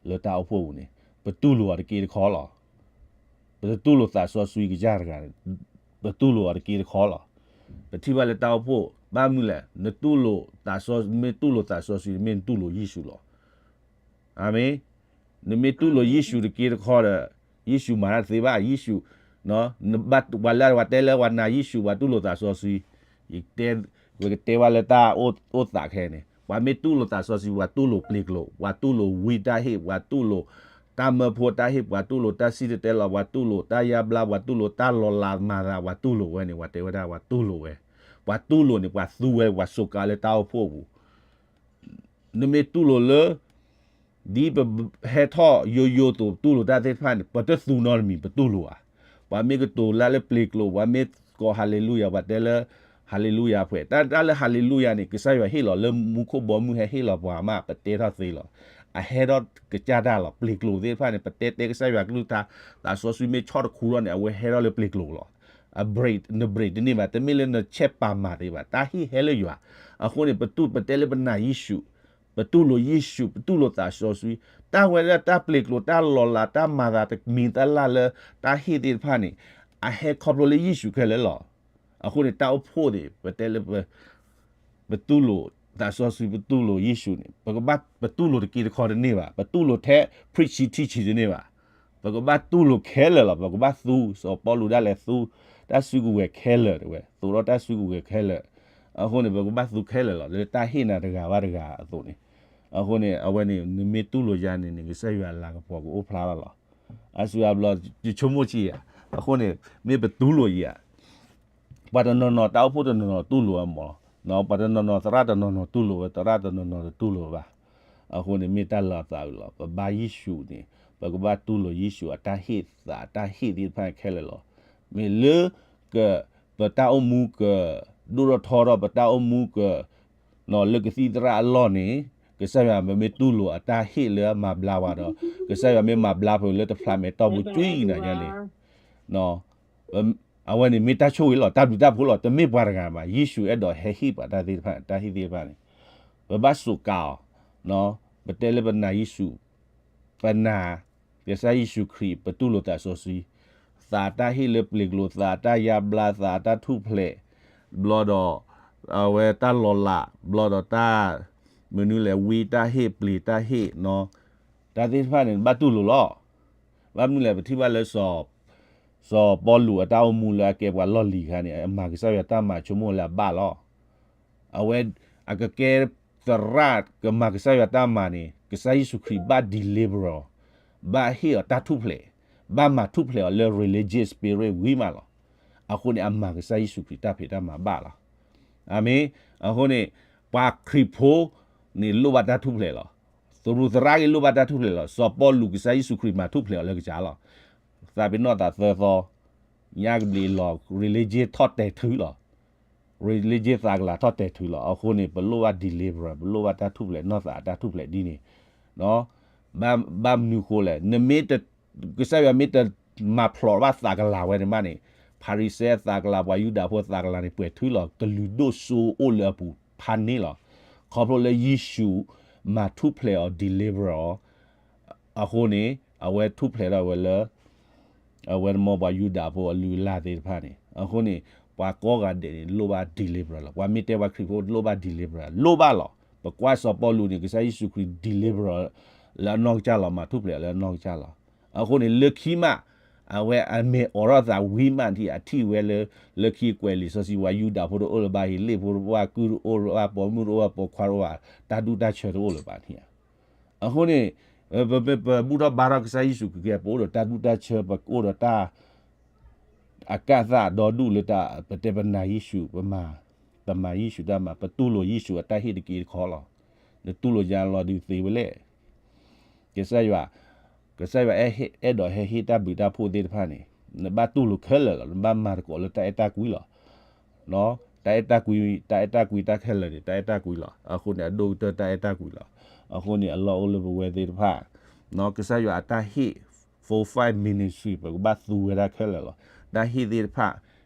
လၢတၢ်အိၣ်ဖှိၣ်ပူၤန့ၣ် ပတူၢ်လိာ်အီၤတက့တခီလီၤ. ပတတူၢ်လိာ်သးစီဆှံကစၢ်တဂၤန့ၣ် ပတူၢ်လိာ်အီၤတက့တခီလီၤ. ပထံၣ်ဘၣ်လၢတၢ်အိၣ်ဖှိၣ် ဘၣ်မနုၤလဲၣ်, နတူၢ်လိာ်သးစီ, မ့ၢ်တူၢ်လိာ်သးစီဆှံ မ့ၢ်နတူၢ်လိာ်ယ့ၣ်ၡူးလီၤ. အၤမ့ၣ်. နမ့ၢ်တူၢ်လိာ်ယ့ၣ်ၡူးတက့တခီဒီး ယ့ၣ်ၡူးမၤတၢ်တသ့ဘၣ်, ယ့ၣ်ၡူး, ပှၤလၢပှၤတဲလၢပှၤနာ်ယ့ၣ်ၡူး ပှၤတူၢ်လိာ်သးစီဆှံ, ယတဲ, ပကတဲဘၣ်လၢတၢ်အိၣ်သးခဲအံၤန့ၣ် ပှၤမ့ၢ်တူၢ်လိာ်သးစီဆှံ ပှၤတူၢ်လိာ်ပျ့ၤကျိာ်, ပှၤတူၢ်လိာ်ဝံတၢ်ဟ့ၣ်, ပှၤတူၢ်လိာ်တၢ်မၢဖိတၢ်ဟ့ၣ်, ပှၤတူၢ်လိာ်တၢ်စံၣ်တဲၤတဲလီၤ, ပှၤတူၢ်လိာ်တၢ်ယါဘျါ, ပှၤတူၢ်လိာ်တၢ်လီၤလးမၤသး, ပှၤတူၢ်လိာ်ဝဲန့ၣ် ပှၤတဲဝဲဒၣ်ပှၤတူၢ်လိာ်ဝဲ. ပှၤတူၢ်လိာ်န့ၣ် ပှၤသူဝဲ ပှၤစူးကါလၢတၢ်အိၣ်ဖှိၣ်အပူၤ နမ့ၢ်တူၢ်လိာ်လၢ ဒ်ပဟဲထီၣ်ယိယိအသိး ပတူၢ်လိာ်တၢ်သ့ၣ်တဖၣ်န့ၣ် ပတသူနီတမံၤ ပတူၢ်လိာ်ဧါ. ပှၤမ့ၢ်ကတိၤလၢလၢပျ့ၤကျိာ်, ပှၤမ့ၢ်ကိးဟၤလ့လူယၤ, ပှၤတဲလၢ ဟၤလ့လူယၤဖဲ, တၢ်, တၢ်လၢဟၤလ့လူယၤန့ၣ် ကစၢ်ယွၤဟ့ၣ်လီၤလၢမူခိၣ်ဘီမုၢ် ဟဲဟ့ၣ်လီၤပှၤမး ပတဲထီၣ်သ့လီၤ. အဟဲထီၣ်ကစၢ်တၢ်လီၤ. ပျ့ၤကျိာ်သ့ၣ်တဖၣ်န့ၣ် ပတဲတဲကစၢ်ယွၤကလုၢ်ကထါ, သးစီဆှံမ့ၢ်ဆီၣ်တခူထီၣ်န့ၣ် အဝဲဟဲထီၣ်လၢပျ့ၤကျိာ်လီၤ. အ break, န break တန့ၢ်ဘၣ်, တမ့ၢ်လၢနဆဲးပာ်မၤသ့ဘၣ်, တၢ်ဟ့ၣ်ဟဲလၢယွၤ. အဃိန့ၣ် ပတူၢ်, ပတဲလၢပနာ်ယ့ၣ်ၡူး, ပတူၢ်လိာ်ယ့ၣ်ၡူး, ပတူၢ်လိာ်သးစီဆှံ, တၢ်ဝဲဒၣ်တၢ်ပျ့ၤကျိာ် တၢ်လီၤလး တၢ်မၤသးတမံၤတၢ်လၢ်လၢ တၢ်ဟ့ၣ်သ့ၣ်တဖၣ်န့ၣ် အဟဲခီဖျိလၢယ့ၣ်ၡူးခဲလၢာ်လီၤ. အဃိန့ၣ် တၢ်အိၣ်ဖှိၣ်န့ၣ် ပတဲလၢ ပတူၢ်လိာ်သးစီဆှံ ပတူၢ်လိာ်ယ့ၣ်ၡူးန့ၣ် ပကဘၣ်, ပတူၢ်လိာ်တက့တခီတန့ၢ်ဘၣ်, ပတူၢ်လိာ်ထဲ preaching teaching တန့ၢ်ဘၣ်. ပကဘၣ်တူၢ်လိာ်ခဲလၢာ်လီၤ. ပကဘၣ်သူ, စီၤပီလူးဒၣ်လဲာ်သူ တၢ်စုကဝဲၤခဲလၢာ်တဝဲ, သိးထီၣ်တၢ်စုကဝဲၤခဲလၢာ်. အဃိန့ၣ် ပကဘၣ်သူခဲလၢာ်လီၤ လၢတၢ်ဟ့ၣ်နၤတဂၤဘၣ်တဂၤအသိးန့ၣ်. အဃိန့ၣ် အဝဲန့ၣ် နမ့ၢ်တူၢ်လိာ်ယၤန့ၣ်န့ၣ် ကစၢ်ယွၤအလၤကပီၤကအိၣ်ဖျါလီၤလီၤ. အါစုအါဘျီ ယဆိကမိၣ်ဆံးယၤ, အဃိန့ၣ် မ့ၢ်ပတူၢ်လိာ်ယၤ ပှၤတနီၤနီၤ တၢ်အိၣ်ဖှိၣ်တနီၤနီၤတူၢ်လိာ်ဝဲမး, ပှၤတနီၤနီၤ သရၣ်တနီၤနီၤတူၢ်လိာ်ဝဲ, သရၣ်တနီၤနီၤတတူၢ်လိာ်ဝဲဘၣ်. အဃိန့ၣ် မ့ၢ်တၢ်လီၤသးအုးလီၤ. ပဘါယ့ၣ်ၡူးန့ၣ် ပကဘၣ်တူၢ်လိာ်ယ့ၣ်ၡူးအတၢ်ဟ့ၣ်သး အတၢ်ဟ့ၣ်သ့ၣ်တဖၣ်ခဲလၢာ်လီၤ. မ့ၢ်လၢ က, ပတၢ်အိၣ်မူကဒိၣ်ထီၣ်ထီထီၣ်, ပတၢ်အိၣ်မူက, လၢကသံၣ်သရၣ်အလီၢ်န့ၣ် ကစၢ်ယွၤမ့ၢ်တူၢ်လိာ်အတၢ်ဟ့ၣ်လၢအမၤဘျါဝဲဒီး ကစၢ်ယွၤမ့ၢ်မၤဘျါပှၤလၢတဖျးမဲာ်တီၢ်ပူၤကွံာ်နၤညါန့ၣ် အဝဲန့ၣ်မ့ၢ်တၢ်ဆိၣ်ဂ့ၤလီၤ, တၢ်ဘျုးတၢ်ဖှိၣ်လီၤ. တမ့ၢ်ပှၤတဂၤဘၣ်, ယ့ၣ်ၡူးအဲၣ်ဒိးဟဲဟ့ၣ်ပှၤတၢ်သ့ၣ်တဖၣ်, တၢ်ဟ့ၣ်သ့ၣ်တဖၣ်န့ၣ် ပဘၣ်စူးကါအီၤ. ပတဲလၢပနာ်ယ့ၣ်ၡူး, ပနာ်ကစၢ်ယ့ၣ်ၡူးခရံာ်, ပတူၢ်လိာ်သးစီဆှံ, သးတၢ်ဟ့ၣ်လၢပျ့ၤကျိာ်, သးတၢ်ယါဘျါ, သးတၢ်ထူၣ်ဖျဲး, ဘျီဒီး အဝဲတၢ်လီၤလး, ဘျီဒီးတၢ် မနုၤလဲၣ်, ဝံတၢ်ဟ့ၣ်, ပျ့ၤတၢ်ဟ့ၣ်, တၢ်သ့ၣ်တဖၣ်န့ၣ် ဘၣ်တူၢ်လိာ်လီၤ. ဘၣ်မနုၤလဲၣ်, ပထံၣ်ဘၣ်လၢ စီၤပီလူးအတၢ်အိၣ်မူလၢအကဲပှၤလီၢ်လံၤအခါန့ၣ် အမၤကစၢ်ယွၤတၢ်မၤဆိကမိၣ်လၢအဘၣ်လီၤ. အဝဲအကကဲသရၣ်ကမၤကစၢ်ယွၤတၢ်မၤန့ၣ် ကစၢ်ယ့ၣ်ၡူးခရံာ်ဘၣ် deliver အီၤ, ဘၣ်ဟ့ၣ်အီၤတၢ်ထူၣ်ဖျဲး, ဘၣ်မၤထူၣ်ဖျဲးအီၤလၢ religious spirit ဝံၤမးလီၤ. အဃိန့ၣ် အမၤကစၢ်ယ့ၣ်ၡူးခရံာ်တၢ်ဖံးတၢ်မၤဘၣ်လီၤ. အၤမ့ၣ်. အဃိန့ၣ် ပှၤခရံာ်ဖိန့ၣ်လိၣ်ဘၣ်တၢ်ထူၣ်ဖျဲးလီၤ. သရူးသရၣ်ဂ့ၤလိၣ်ဘၣ်တၢ်ထူၣ်ဖျဲးလီၤ. စီၤပီလူး ကစၢ်ယ့ၣ်ၡူးခရံာ်မၤထူၣ်ဖျဲးအီၤလၢကစၢ်လီၤ. သးပ့ၤနီၣ်သးသၢသီ, ညါကဘျံးလီၤ, religion ထီၣ်တဲာ်ထုးလီၤ. religion သးကလၤထီၣ်တဲာ်ထုးလီၤ. အဃိန့ၣ် ပလိၣ်ဘၣ် deliver, ပလိၣ်ဘၣ်တၢ်ထူၣ်ဖျဲး, နီၢ်သးအတၢ်ထူၣ်ဖျဲးဒ်န့ၣ် ဘၣ်မနုၤဃိလဲၣ်, နမ့ၢ်တ, ကစၢ်ယွၤမ့ၢ်တမၤဖျိးဘၣ်သးကလၤဝဲန့ၣ်မးန့ၣ်, ဖၤရံၤၡဲအသးကလၤ, ပှၤယူဒၤဖိအသးကလၤန့ၣ် ပှဲၤထုးလီၤ. ကလုာ်ဒိၣ်စိအိၣ်လၢအပူၤဖးန့ၢ်လီၤ. ခီဖျိလၢယ့ၣ်ၡူးမၤထူၣ်ဖျဲးအီၤ, deliver အီၤ, အဃိန့ၣ် အဝဲထူၣ်ဖျဲးထီၣ်ဝဲလၢ အဝဲန့ၣ်မ်ပှၤယူဒၤဖိအလုၢ်အလၢ်သ့ၣ်တဖၣ်န့ၣ်. အဃိန့ၣ် ပှၤကိးဂၤဒဲးန့ၣ် လိၣ်ဘၣ် deliver လီၤ. ပှၤမ့ၢ်တဲပှၤခရံာ်ဖိလိၣ်ဘၣ် deliver လီၤ. လိၣ်ဘၣ်လီၤ. ပကွၢ်စီၤပီလူးန့ၣ် ကစၢ်ယ့ၣ်ၡူးခရံာ် deliver လၢအနီၢ်ကစၢ်လီၤ, မၤထူၣ်ဖျဲးလၢအနီၢ်ကစၢ်လီၤ. အဃိန့ၣ် လၢခံမး အဝဲအမဲာ်အိးထီၣ်သးဝံၤမးထံၣ် အထံၣ်ဝဲလၢ လၢခံကွဲးလံာ်စီဆှံ ပှၤယူဒၤဖိတအိၣ်လၢၤဘၣ်, ဟ့းလ့ၣ်ဖိတအိၣ်ဘၣ်, ကုၢ်တအိၣ်ဘၣ်, ပိာ်မုၣ်တအိၣ်ဘၣ်, ပိာ်ခွါတအိၣ်ဘၣ်, တၢ်ဒူၣ်တၢ်ဆၢတအိၣ်လၢၤဘၣ်ထံၣ်. အဃိန့ၣ် ပ, ပဘူၣ်ထီၣ်ဘါထီၣ်ကစၢ်ယ့ၣ်ၡူးခရံာ်ကဲ ပအိၣ်ဒီးတၢ်ဒူၣ်တၢ်ဆၢ, ပအိၣ်ဒီးတၢ် အကၣ်သၣ်ဒီဒူၣ်လၢတၢ်, ပတဲပနာ်ယ့ၣ်ၡူး, ပမၤ, ပမၤယ့ၣ်ၡူးတၢ်မၤ, ပတူၢ်လိာ်ယ့ၣ်ၡူးအတၢ်ဟ့ၣ်တက့ၢ်တခီလီၤ. နတူၢ်လိာ်ယၤလီၤဒုးသ့ဝဲလဲၣ်. ကစၢ်ယွၤ, ကစၢ်ယွၤအဲၣ်ဒိးဟဲဟ့ၣ်တၢ်ဘျုးတၢ်ဖှိၣ်သ့ၣ်တဖၣ်န့ၣ် နဘၣ်တူၢ်လိာ်ခဲလၢာ်လီၤ. နဘၣ်မၤသကိးလၢတၢ်အဲၣ်တၢ်ကွံလီၤ. တၢ်အဲၣ်တၢ်ကွံ, တၢ်အဲၣ်တၢ်ကွံတၢ်ခဲလၢာ်န့ၣ် တၢ်အဲၣ်တၢ်ကွံလီၤ. အဃိန့ၣ် အဒိၣ်ကတၢၢ်တၢ်အဲၣ်တၢ်ကွံလီၤ. အဃိန့ၣ် အလီၢ်အိၣ်လၢပဝဲသ့ၣ်တဖၣ်, ကစၢ်ယွၤအတၢ်ဟ့ၣ် four five ministry ပကဘၣ်သူဝဲဒၣ်ခဲလၢာ်လီၤ. တၢ်ဟ့ၣ်သ့ၣ်တဖၣ်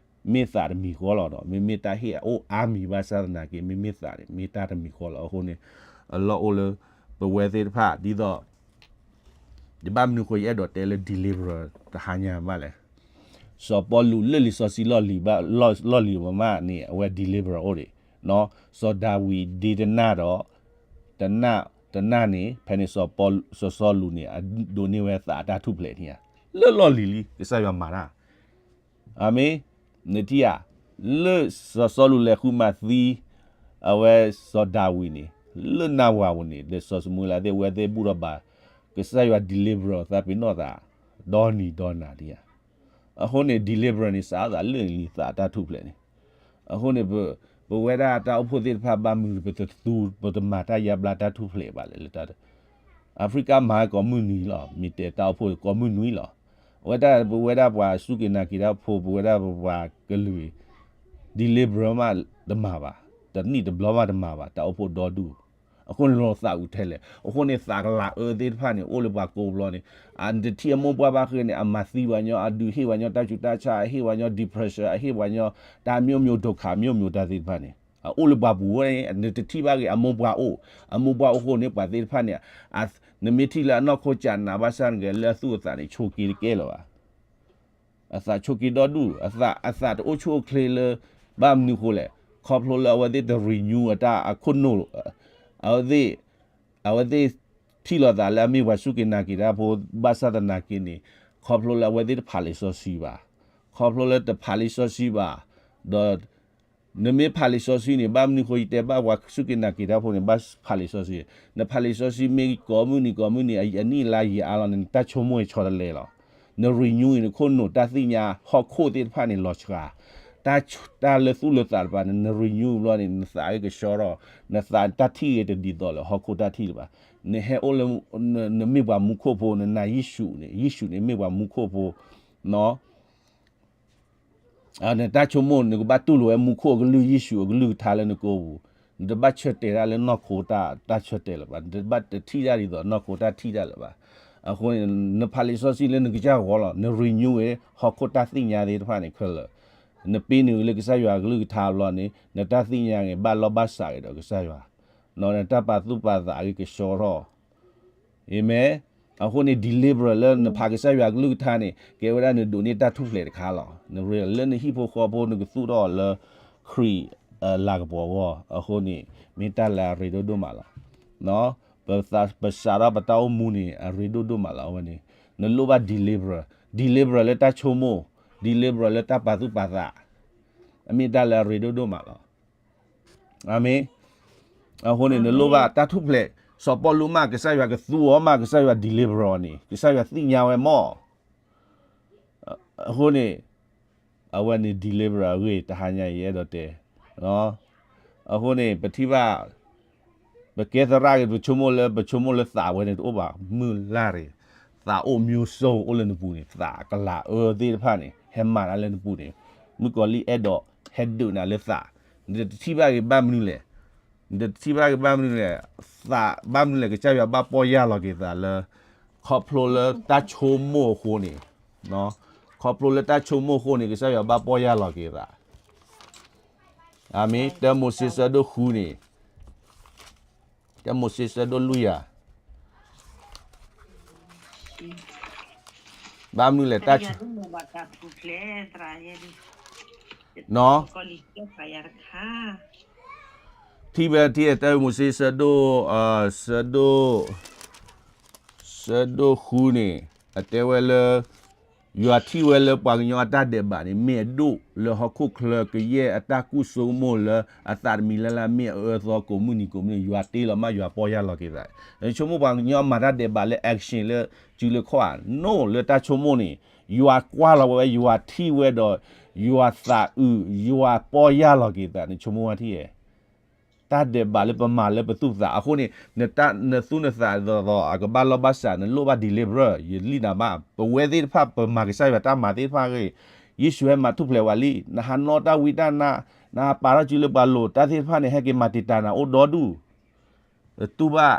မ့ၢ်သးတမံၤဃီလီၤဒီး မ့မ့ၢ်တၢ်ဟ့ၣ်အအိၣ်အါမံၤဘၣ်ဆၣ်သနာ်က့ မ့မ့ၢ်သးန့ၣ် မ့ၢ်တၢ်တမံၤဃီလီၤ. အဃိန့ၣ် အလီၢ်အိၣ်လၢ ပဝဲသ့ၣ်တဖၣ် ဒ်သိး ယဘၣ်မနုၤဃိယအဲၣ်ဒိးတဲလၢ deliverer တဟါညါဘၣ်လဲၣ်. စီၤပီလူးလၢာ်လံာ်စီဆှံလီၢ်လံၤဘၣ်, လီၢ်လံၤမးမးန့ၣ် အဝဲ deliverer အိၣ်ဒံး, စီၤဒၤဝံးဒ့တနၢ်ဒီး တနၢ်, တနၢ်န့ၣ် ဖဲန့ၣ် စီၤပီ, စီၤစီလူးန့ၣ် အဒိးန့ၢ်ဝဲသးအတၢ်ထူၣ်ဖျဲးန့ၣ်ဧါ, လၢလီၢ်လံၤလံ ကစၢ်ယွၤမၤတၢ် အၤမ့ၣ်, နထံၣ်ဧါ, လၢစီၤစီလူးလဲၤဃုမၤသံ အဝဲစီၤဒၤဝံးန့ၣ် လၢနၢ်ဝၤပူၤန့ၣ် ဒီးစီၤၡမူၤအ့လးသ့ၣ် အဝဲသ့ၣ်ဘူၣ်ထီၣ်ဘါ, ကစၢ်ယွၤ deliverer သးပ့ၤနီၣ်သး ဒီနံၤဒီနၤဒံးဧါ. အဃိန့ၣ် deliverer န့ၣ် စးထီၣ်သးလၢလံၤသးအတၢ်ထူၣ်ဖျဲးန့ၣ်, အဃိန့ၣ် ပဝဲဒၣ်တၢ်အိၣ်ဖှိၣ်သ့ၣ်တဖၣ်ဘၣ်မနုၤ ပတသူ ပတမၤတၢ်ယါဘျါတၢ်ထူၣ်ဖျဲးဘၣ်လဲၣ်လၢတၢ် အၤဖရံကၤမၤကိးမုၢ်နွံလီၤ, မ့ၢ်တဲတၢ်အိၣ်ဖှိၣ်ကိးမုၢ်နွံလီၤ. အဝဲဒၣ်ပဝဲဒၣ်ပှၤစူၢ်က့ၤနာ်က့ၤတၢ်ဖိ ပဝဲဒၣ်ပှၤကလုာ် deliverer မးတမၤဘၣ်, တနံၣ်တဘျီမးတမၤဘၣ်, တၢ်အိၣ်ဖှိၣ်ဒီဒူၣ်, အဃိန့ၣ်လီၤသးအုးထဲလဲၣ်, အဃိန့ၣ်သးကလၤအၢသ့ၣ်တဖၣ်န့ၣ် အိၣ်လၢပှၤကိးဘျီန့ၣ်, အတထံၣ်အမိၢ်ပှၢ်ဘၣ်ဃဲန့ၣ် အမၤသံပှၤညီ, အဒုးဟ့ၣ်ပှၤညီတၢ်ဆူးတၢ်ဆါ, အဟ့ၣ်ပှၤညီ depression, အဟ့ၣ်ပှၤညီ တၢ် မျိုးမျိုး ဒုက္ခမျိုးမျိုး တၢ်သ့ၣ်တဖၣ်န့ၣ် အအိၣ်လၢပှၤပူၤဝဲန့ၣ် နတထံၣ်ဘၣ်ဂ့ၤ အမိၢ်ပှၢ်အိၣ်, အမိၢ်ပှၢ်အိၣ်ဃိန့ၣ် ပှၤသ့ၣ်တဖၣ်န့ၣ်, နမ့ၢ်ထံၣ်လၢအနီၢ်ခိကၠးနးဘၣ်ဆၣ်နကဲ လၢအသူၣ်အသးန့ၣ် ဆိးက့တကဲလၢၤဘၣ်. အသးဆိးက့ဒီဒူၣ်, အသးတအိၣ်ဆူၣ်အိၣ်ချ့လၢ ဘၣ်မနုၤဃိလဲၣ်, ခီဖျိလၢအဝဲသ့ၣ်တ renew အတၢ်အခိၣ်နူာ်, အဝဲသ့ၣ်, အဝဲသ့ၣ်ထံၣ်လိာ်သးလၢအမ့ၢ်ပှၤစူၢ်က့ၤနာ်က့ၤတၢ်ဖိ ဘၣ်ဆၣ်သနာ်က့န့ၣ်, ခီဖျိလၢအဝဲသ့ၣ်တဖးလံာ်စီဆှံဘၣ်, ခီဖျိလၢတဖးလံာ်စီဆှံဘၣ်, ဒီး နမ့ၢ်ဖးလံာ်စီဆှံန့ၣ် ဘၣ်မနုၤဃိယတဲဘၣ်ပှၤစူၢ်က့ၤနာ်က့ၤတၢ်ဖိန့ၣ် ဘၣ်ဖးလံာ်စီဆှံ, နဖးလံာ်စီဆှံမ့ၢ်ကိးမုၢ်နံၤကိးမုၢ်နံၤ အနံၣ်အလါယံာ်အါလီၤန့ၣ် နတၢ်ဆိကမိၣ်အံၤဆီတလဲလီၤ. န renew အံၤ နခိၣ်နူာ်တၢ်သ့ၣ်ညါဟီၣ်ခိၣ်သ့ၣ်တဖၣ်န့ၣ်လီၤစှၤ, တၢ်လၢသူၣ်လၢသးတဖၣ်န့ၣ် န renew ဘျီန့ၣ် နသးဂ့ၤကဆှီထီၣ်, နသးတၢ်ထံၣ်ဂ့ၤတဒ်သိးလၢဟီၣ်ခိၣ်တၢ်ထံၣ်လၢၤဘၣ်. နဟဲအိၣ်လၢ, နမ့ၢ်ပှၤမူခိၣ်ဖိ, နနာ်ယ့ၣ်ၡူးန့ၣ်, ယ့ၣ်ၡူးန့ၣ်မ့ၢ်ပှၤမူခိၣ်ဖိ, နတၢ်ဆိကမိၣ် နကဘၣ်တူၢ်လိာ်ဝဲမူခိၣ်အကလုၢ် ယ့ၣ်ၡူးအကလုၢ်ကထါလၢနကိာ်ပူၤ, နတဘၣ်ဆၢတဲာ်တၢ်လၢနီၢ်ခိတၢ်ဆၢတဲာ်လၢၤဘၣ်, နတဘၣ်တထံၣ်တၢ်ဒ်သိးနီၢ်ခိတၢ်ထံၣ်တၢ်လၢၤဘၣ်. အဃိန့ၣ် နဖးလံာ်စီဆှံလၢနကစၢ်ဂီၤလီၤ, န renew ဝဲဟီၣ်ခိၣ်တၢ်သ့ၣ်ညါသ့ၣ်တဖၣ်န့ၣ်ခဲလၢာ်, နပ့န့ၢ်လၢကစၢ်ယွၤအကလုၢ်ကထါဘျီန့ၣ် နတၢ်သ့ၣ်ညါဂ့ၤ ဘၣ်လီၢ်ဘၣ်စးဂ့ၤဒီးကစၢ်ယွၤ, နတၢ်ပာ်သူၣ်ပာ်သးဂ့ၤကဆှီထီၣ် အၤမ့ၣ်. အဃိန့ၣ် deliverer လၢနဖးကစၢ်ယွၤကလုၢ်ကထါန့ၣ် ကဲဝဲဒၣ်နဒိးန့ၢ်တၢ်ထူၣ်ဖျဲးတခါလီၤ. နရ့လၢနဟံၣ်ဖိဃီဖိ နကသူၣ်ထီၣ်အီၤလၢ ခရံာ်အလၤကပီၤအဂီၢ်, အဃိန့ၣ် မ့ၢ်တၢ်လၢအရ့ဒိၣ်ဒိၣ်မးလီၤ. ပစးထီၣ်ပတၢ်အိၣ်မူန့ၣ် အရ့ဒိၣ်ဒိၣ်မးလီၤ. အဝဲန့ၣ် နလိၣ်ဘၣ် deliverer, deliverer လၢတၢ်ဆိကမိၣ်, deliverer လၢတၢ်ပာ်သူၣ်ပာ်သး, အမ့ၢ်တၢ်လၢအရ့ဒိၣ်ဒိၣ်မးလီၤ. အၤမ့ၣ်. အဃိန့ၣ် နလိၣ်ဘၣ်တၢ်ထူၣ်ဖျဲး, စီၤပီလူးမး ကစၢ်ယွၤကသူအီၤမး ကစၢ်ယွၤ deliverer အီၤန့ၣ် ကစၢ်ယွၤသ့ၣ်ညါဝဲမး. အဃိန့ၣ် အဝဲန့ၣ် deliverer အဂ့ၢ် တဟါညါအံၤယအဲၣ်ဒိးတဲ, အဃိန့ၣ် ပထံၣ်ဘၣ် ပကဲသရၣ်ဂ့ၤ ပဆိကမိၣ်လၢ ပဆိကမိၣ်လၢသးဝဲန့ၣ်တအိၣ်ဘၣ် မုၢ်လၢ်ရ့ၣ်, သးအိၣ် မျိုးစုံ အိၣ်လၢနပူၤန့ၣ် သးကလၤအၢသ့ၣ်တဖၣ်န့ၣ် ဟဲမၤတၢ်လၢနပူၤန့ၣ်, မုၣ်ကီၤလံၢ်အဲၣ်ဒိးဟဲဒုးနၤလၢသး, နတထံၣ်ဘၣ်ဂ့ၤဘၣ်မနုၤလဲၣ်, နတထံၣ်ဘၣ်ဂ့ၤဘၣ်မနုၤလဲၣ်, သးဘၣ်မနုၤလဲၣ် ကစၢ်ယွၤဘၣ်ပီၢ်ယၢ်လီၤက့ၤသးလၢ ခီဖျိလၢတၢ်ဆိကမိၣ်အဃိန့ၣ်, ခီဖျိလၢတၢ်ဆိကမိၣ်အဃိန့ၣ် ကစၢ်ယွၤဘၣ်ပီၢ်ယၢ်လီၤက့ၤသး. အၤမ့ၣ်. တၢမိၤၡ့ဆၢဒိၣ်ဃုန့ၣ်, တၢမိၤၡ့ဆၢဒိၣ်လွံၢ်ယၤ, ဘၣ်မနုၤလဲၣ်တၢ်ဆိကမိၣ်, ထံၣ်ဝဲထံၣ် တၢမိၤၡ့ဆၢဒိၣ်, ဆၢဒိၣ်, ဆၢဒိၣ်ဃုန့ၣ် အတဲဝဲလၢ ယွၤထံၣ်ဝဲလၢပှၤကညီအတၢ်ဒဲးဘးန့ၣ် မ့ၢ်အဒိၣ်လၢဟီၣ်ခိၣ်ချၢ ကယဲၢ်အတၢ်ကူၣ်ဆိကမိၣ်လၢအသးတမံၤလၢ်လၢ် မ့ၢ်အအၢအသီကိးမုၢ်နံၤကိးမုၢ်နံၤ ယွၤတ့လီၤမး ယွၤပီၢ်ယၢ်လီၤက့ၤသး. ဆိကမိၣ်ပှၤကညီအမၤတၢ်ဒဲးဘးလၢ action လၢစုလၢခီၣ်ဧါ, no လၢတၢ်ဆိကမိၣ်န့ၣ် ယွၤကွၢ်လီၤဝဲ ယွၤထံၣ်ဝဲဒီး ယွၤသးအုး ယွၤပီၢ်ယၢ်လီၤက့ၤသး နဆိကမိၣ်ဝဲထံၣ်ဧါ. တၢ်ဒဲးဘးလၢပမၤလၢပသူၣ်ပသး အဃိန့ၣ် နသူၣ်နသးဒီး အကဘၣ်လီၢ်ဘၣ်စး နလိၣ်ဘၣ် deliverer ယလံၣ်နၤဘၣ်. ပဝဲသ့ၣ်တဖၣ် ပမၤကစၢ်ယွၤတၢ်မၤသ့ၣ်တဖၣ်အဂ့ၢ် ယ့ၣ်ၡူးဟဲမၤထူၣ်ဖျဲးဝဲလံ. နဟးနီၣ်တၢ်ဝံတၢ်နါ နပာ်ထီၣ်စုလၢပှၤလိၤ တၢ်သ့ၣ်တဖၣ်န့ၣ် ဟဲက့ၤမၤတံာ်တာ်နၤအိၣ်ဒီဒူၣ်, တူၢ်ဘၣ်,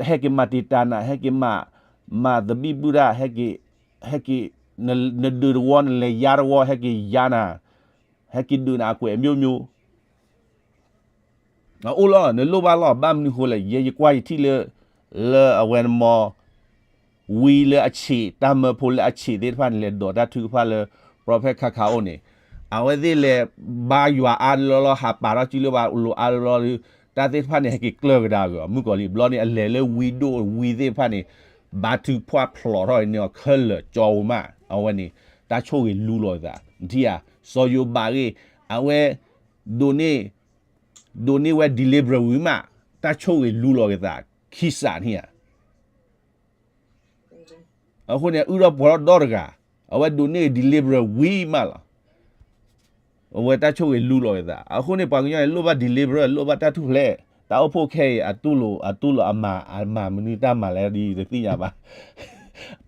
ဟဲက့ၤမၤတံာ်တာ်နၤ, ဟဲက့ၤမၤ, မၤသဘံၣ်ဘုၣ်တၢ်, ဟဲက့ၤ, နဒုးတဝီ နလဲၤယါတဝီ ဟဲက့ၤယါနၤ, ဟဲက့ၤဒုးနၤအကွဲးအမျိုးမျိုး အအိၣ်လီၤ နလိၣ်ဘၣ်လီၤ ဘၣ်မနုၤဃိလဲၣ် ယဲယကွၢ်ယထံၣ်လၢ, လၢအဝဲနမီၤ, ဝံလၢအဆံး တၢ်မၢဖိလၢအဆံးသ့ၣ်တဖၣ်န့ၣ် လဲၤဒိးတၢ်ထုကဖၣ်လၢ prophet ခါခါအိၣ်န့ၣ်, အဝဲသ့ၣ်လဲၤဘါယွၤအါလီၤလီၤ ဟးပာ်ထီၣ်စုလၢပှၤလိၤအါလီၤလီၤဒီး တၢ်သ့ၣ်တဖၣ်န့ၣ် ဟဲက့ၤကျၢၢ်ကဒါက့ၤအီၤ မုၣ်ကီၤလံၢ် ဘျီန့ၣ် အလဲၤလၢဝံဒိၣ်ဝံသ့ၣ်တဖၣ်န့ၣ်, ဘါထုကဖၣ်ဖျိးထီၣ်န့ၢ်အီၤခဲလၢာ်ကၠီဝဲမး အဝဲန့ၣ်, တၢ်ဆိၣ်ဂ့ၤလူလီၤအသး, နထံၣ်ဧါ, စီၤယိၤဘးဂ့ၢ်, အဝဲ, ဒိးန့ၢ်, ဒိးန့ၢ်ဝဲ delivery ဝံၤမး, တၢ်ဆိၣ်ဂ့ၤလူလီၤက့ၤသး, ခံစးန့ၣ်ဧါ အဃိန့ၣ် အုၣ်ထီၣ်ပှီၤထီၣ်ဒီတဂၤ, အဝဲဒိးန့ၢ် delivery ဝံၤမးလီၤ. အဝဲတၢ်ဆိၣ်ဂ့ၤလူလီၤက့ၤသး, အဃိန့ၣ် ပှၤကညီန့ၣ် လိၣ်ဘၣ် delivery လိၣ်ဘၣ်တၢ်ထူၣ်ဖျဲး, တၢ်အိၣ်ဖှိၣ်ခဲအံၤ အတူၢ်လိာ်, အတူၢ်လိာ်အမၤ, အမၤမနုၤတၢ်မၤလဲၣ်ဒ်တသ့ၣ်ညါဘၣ်,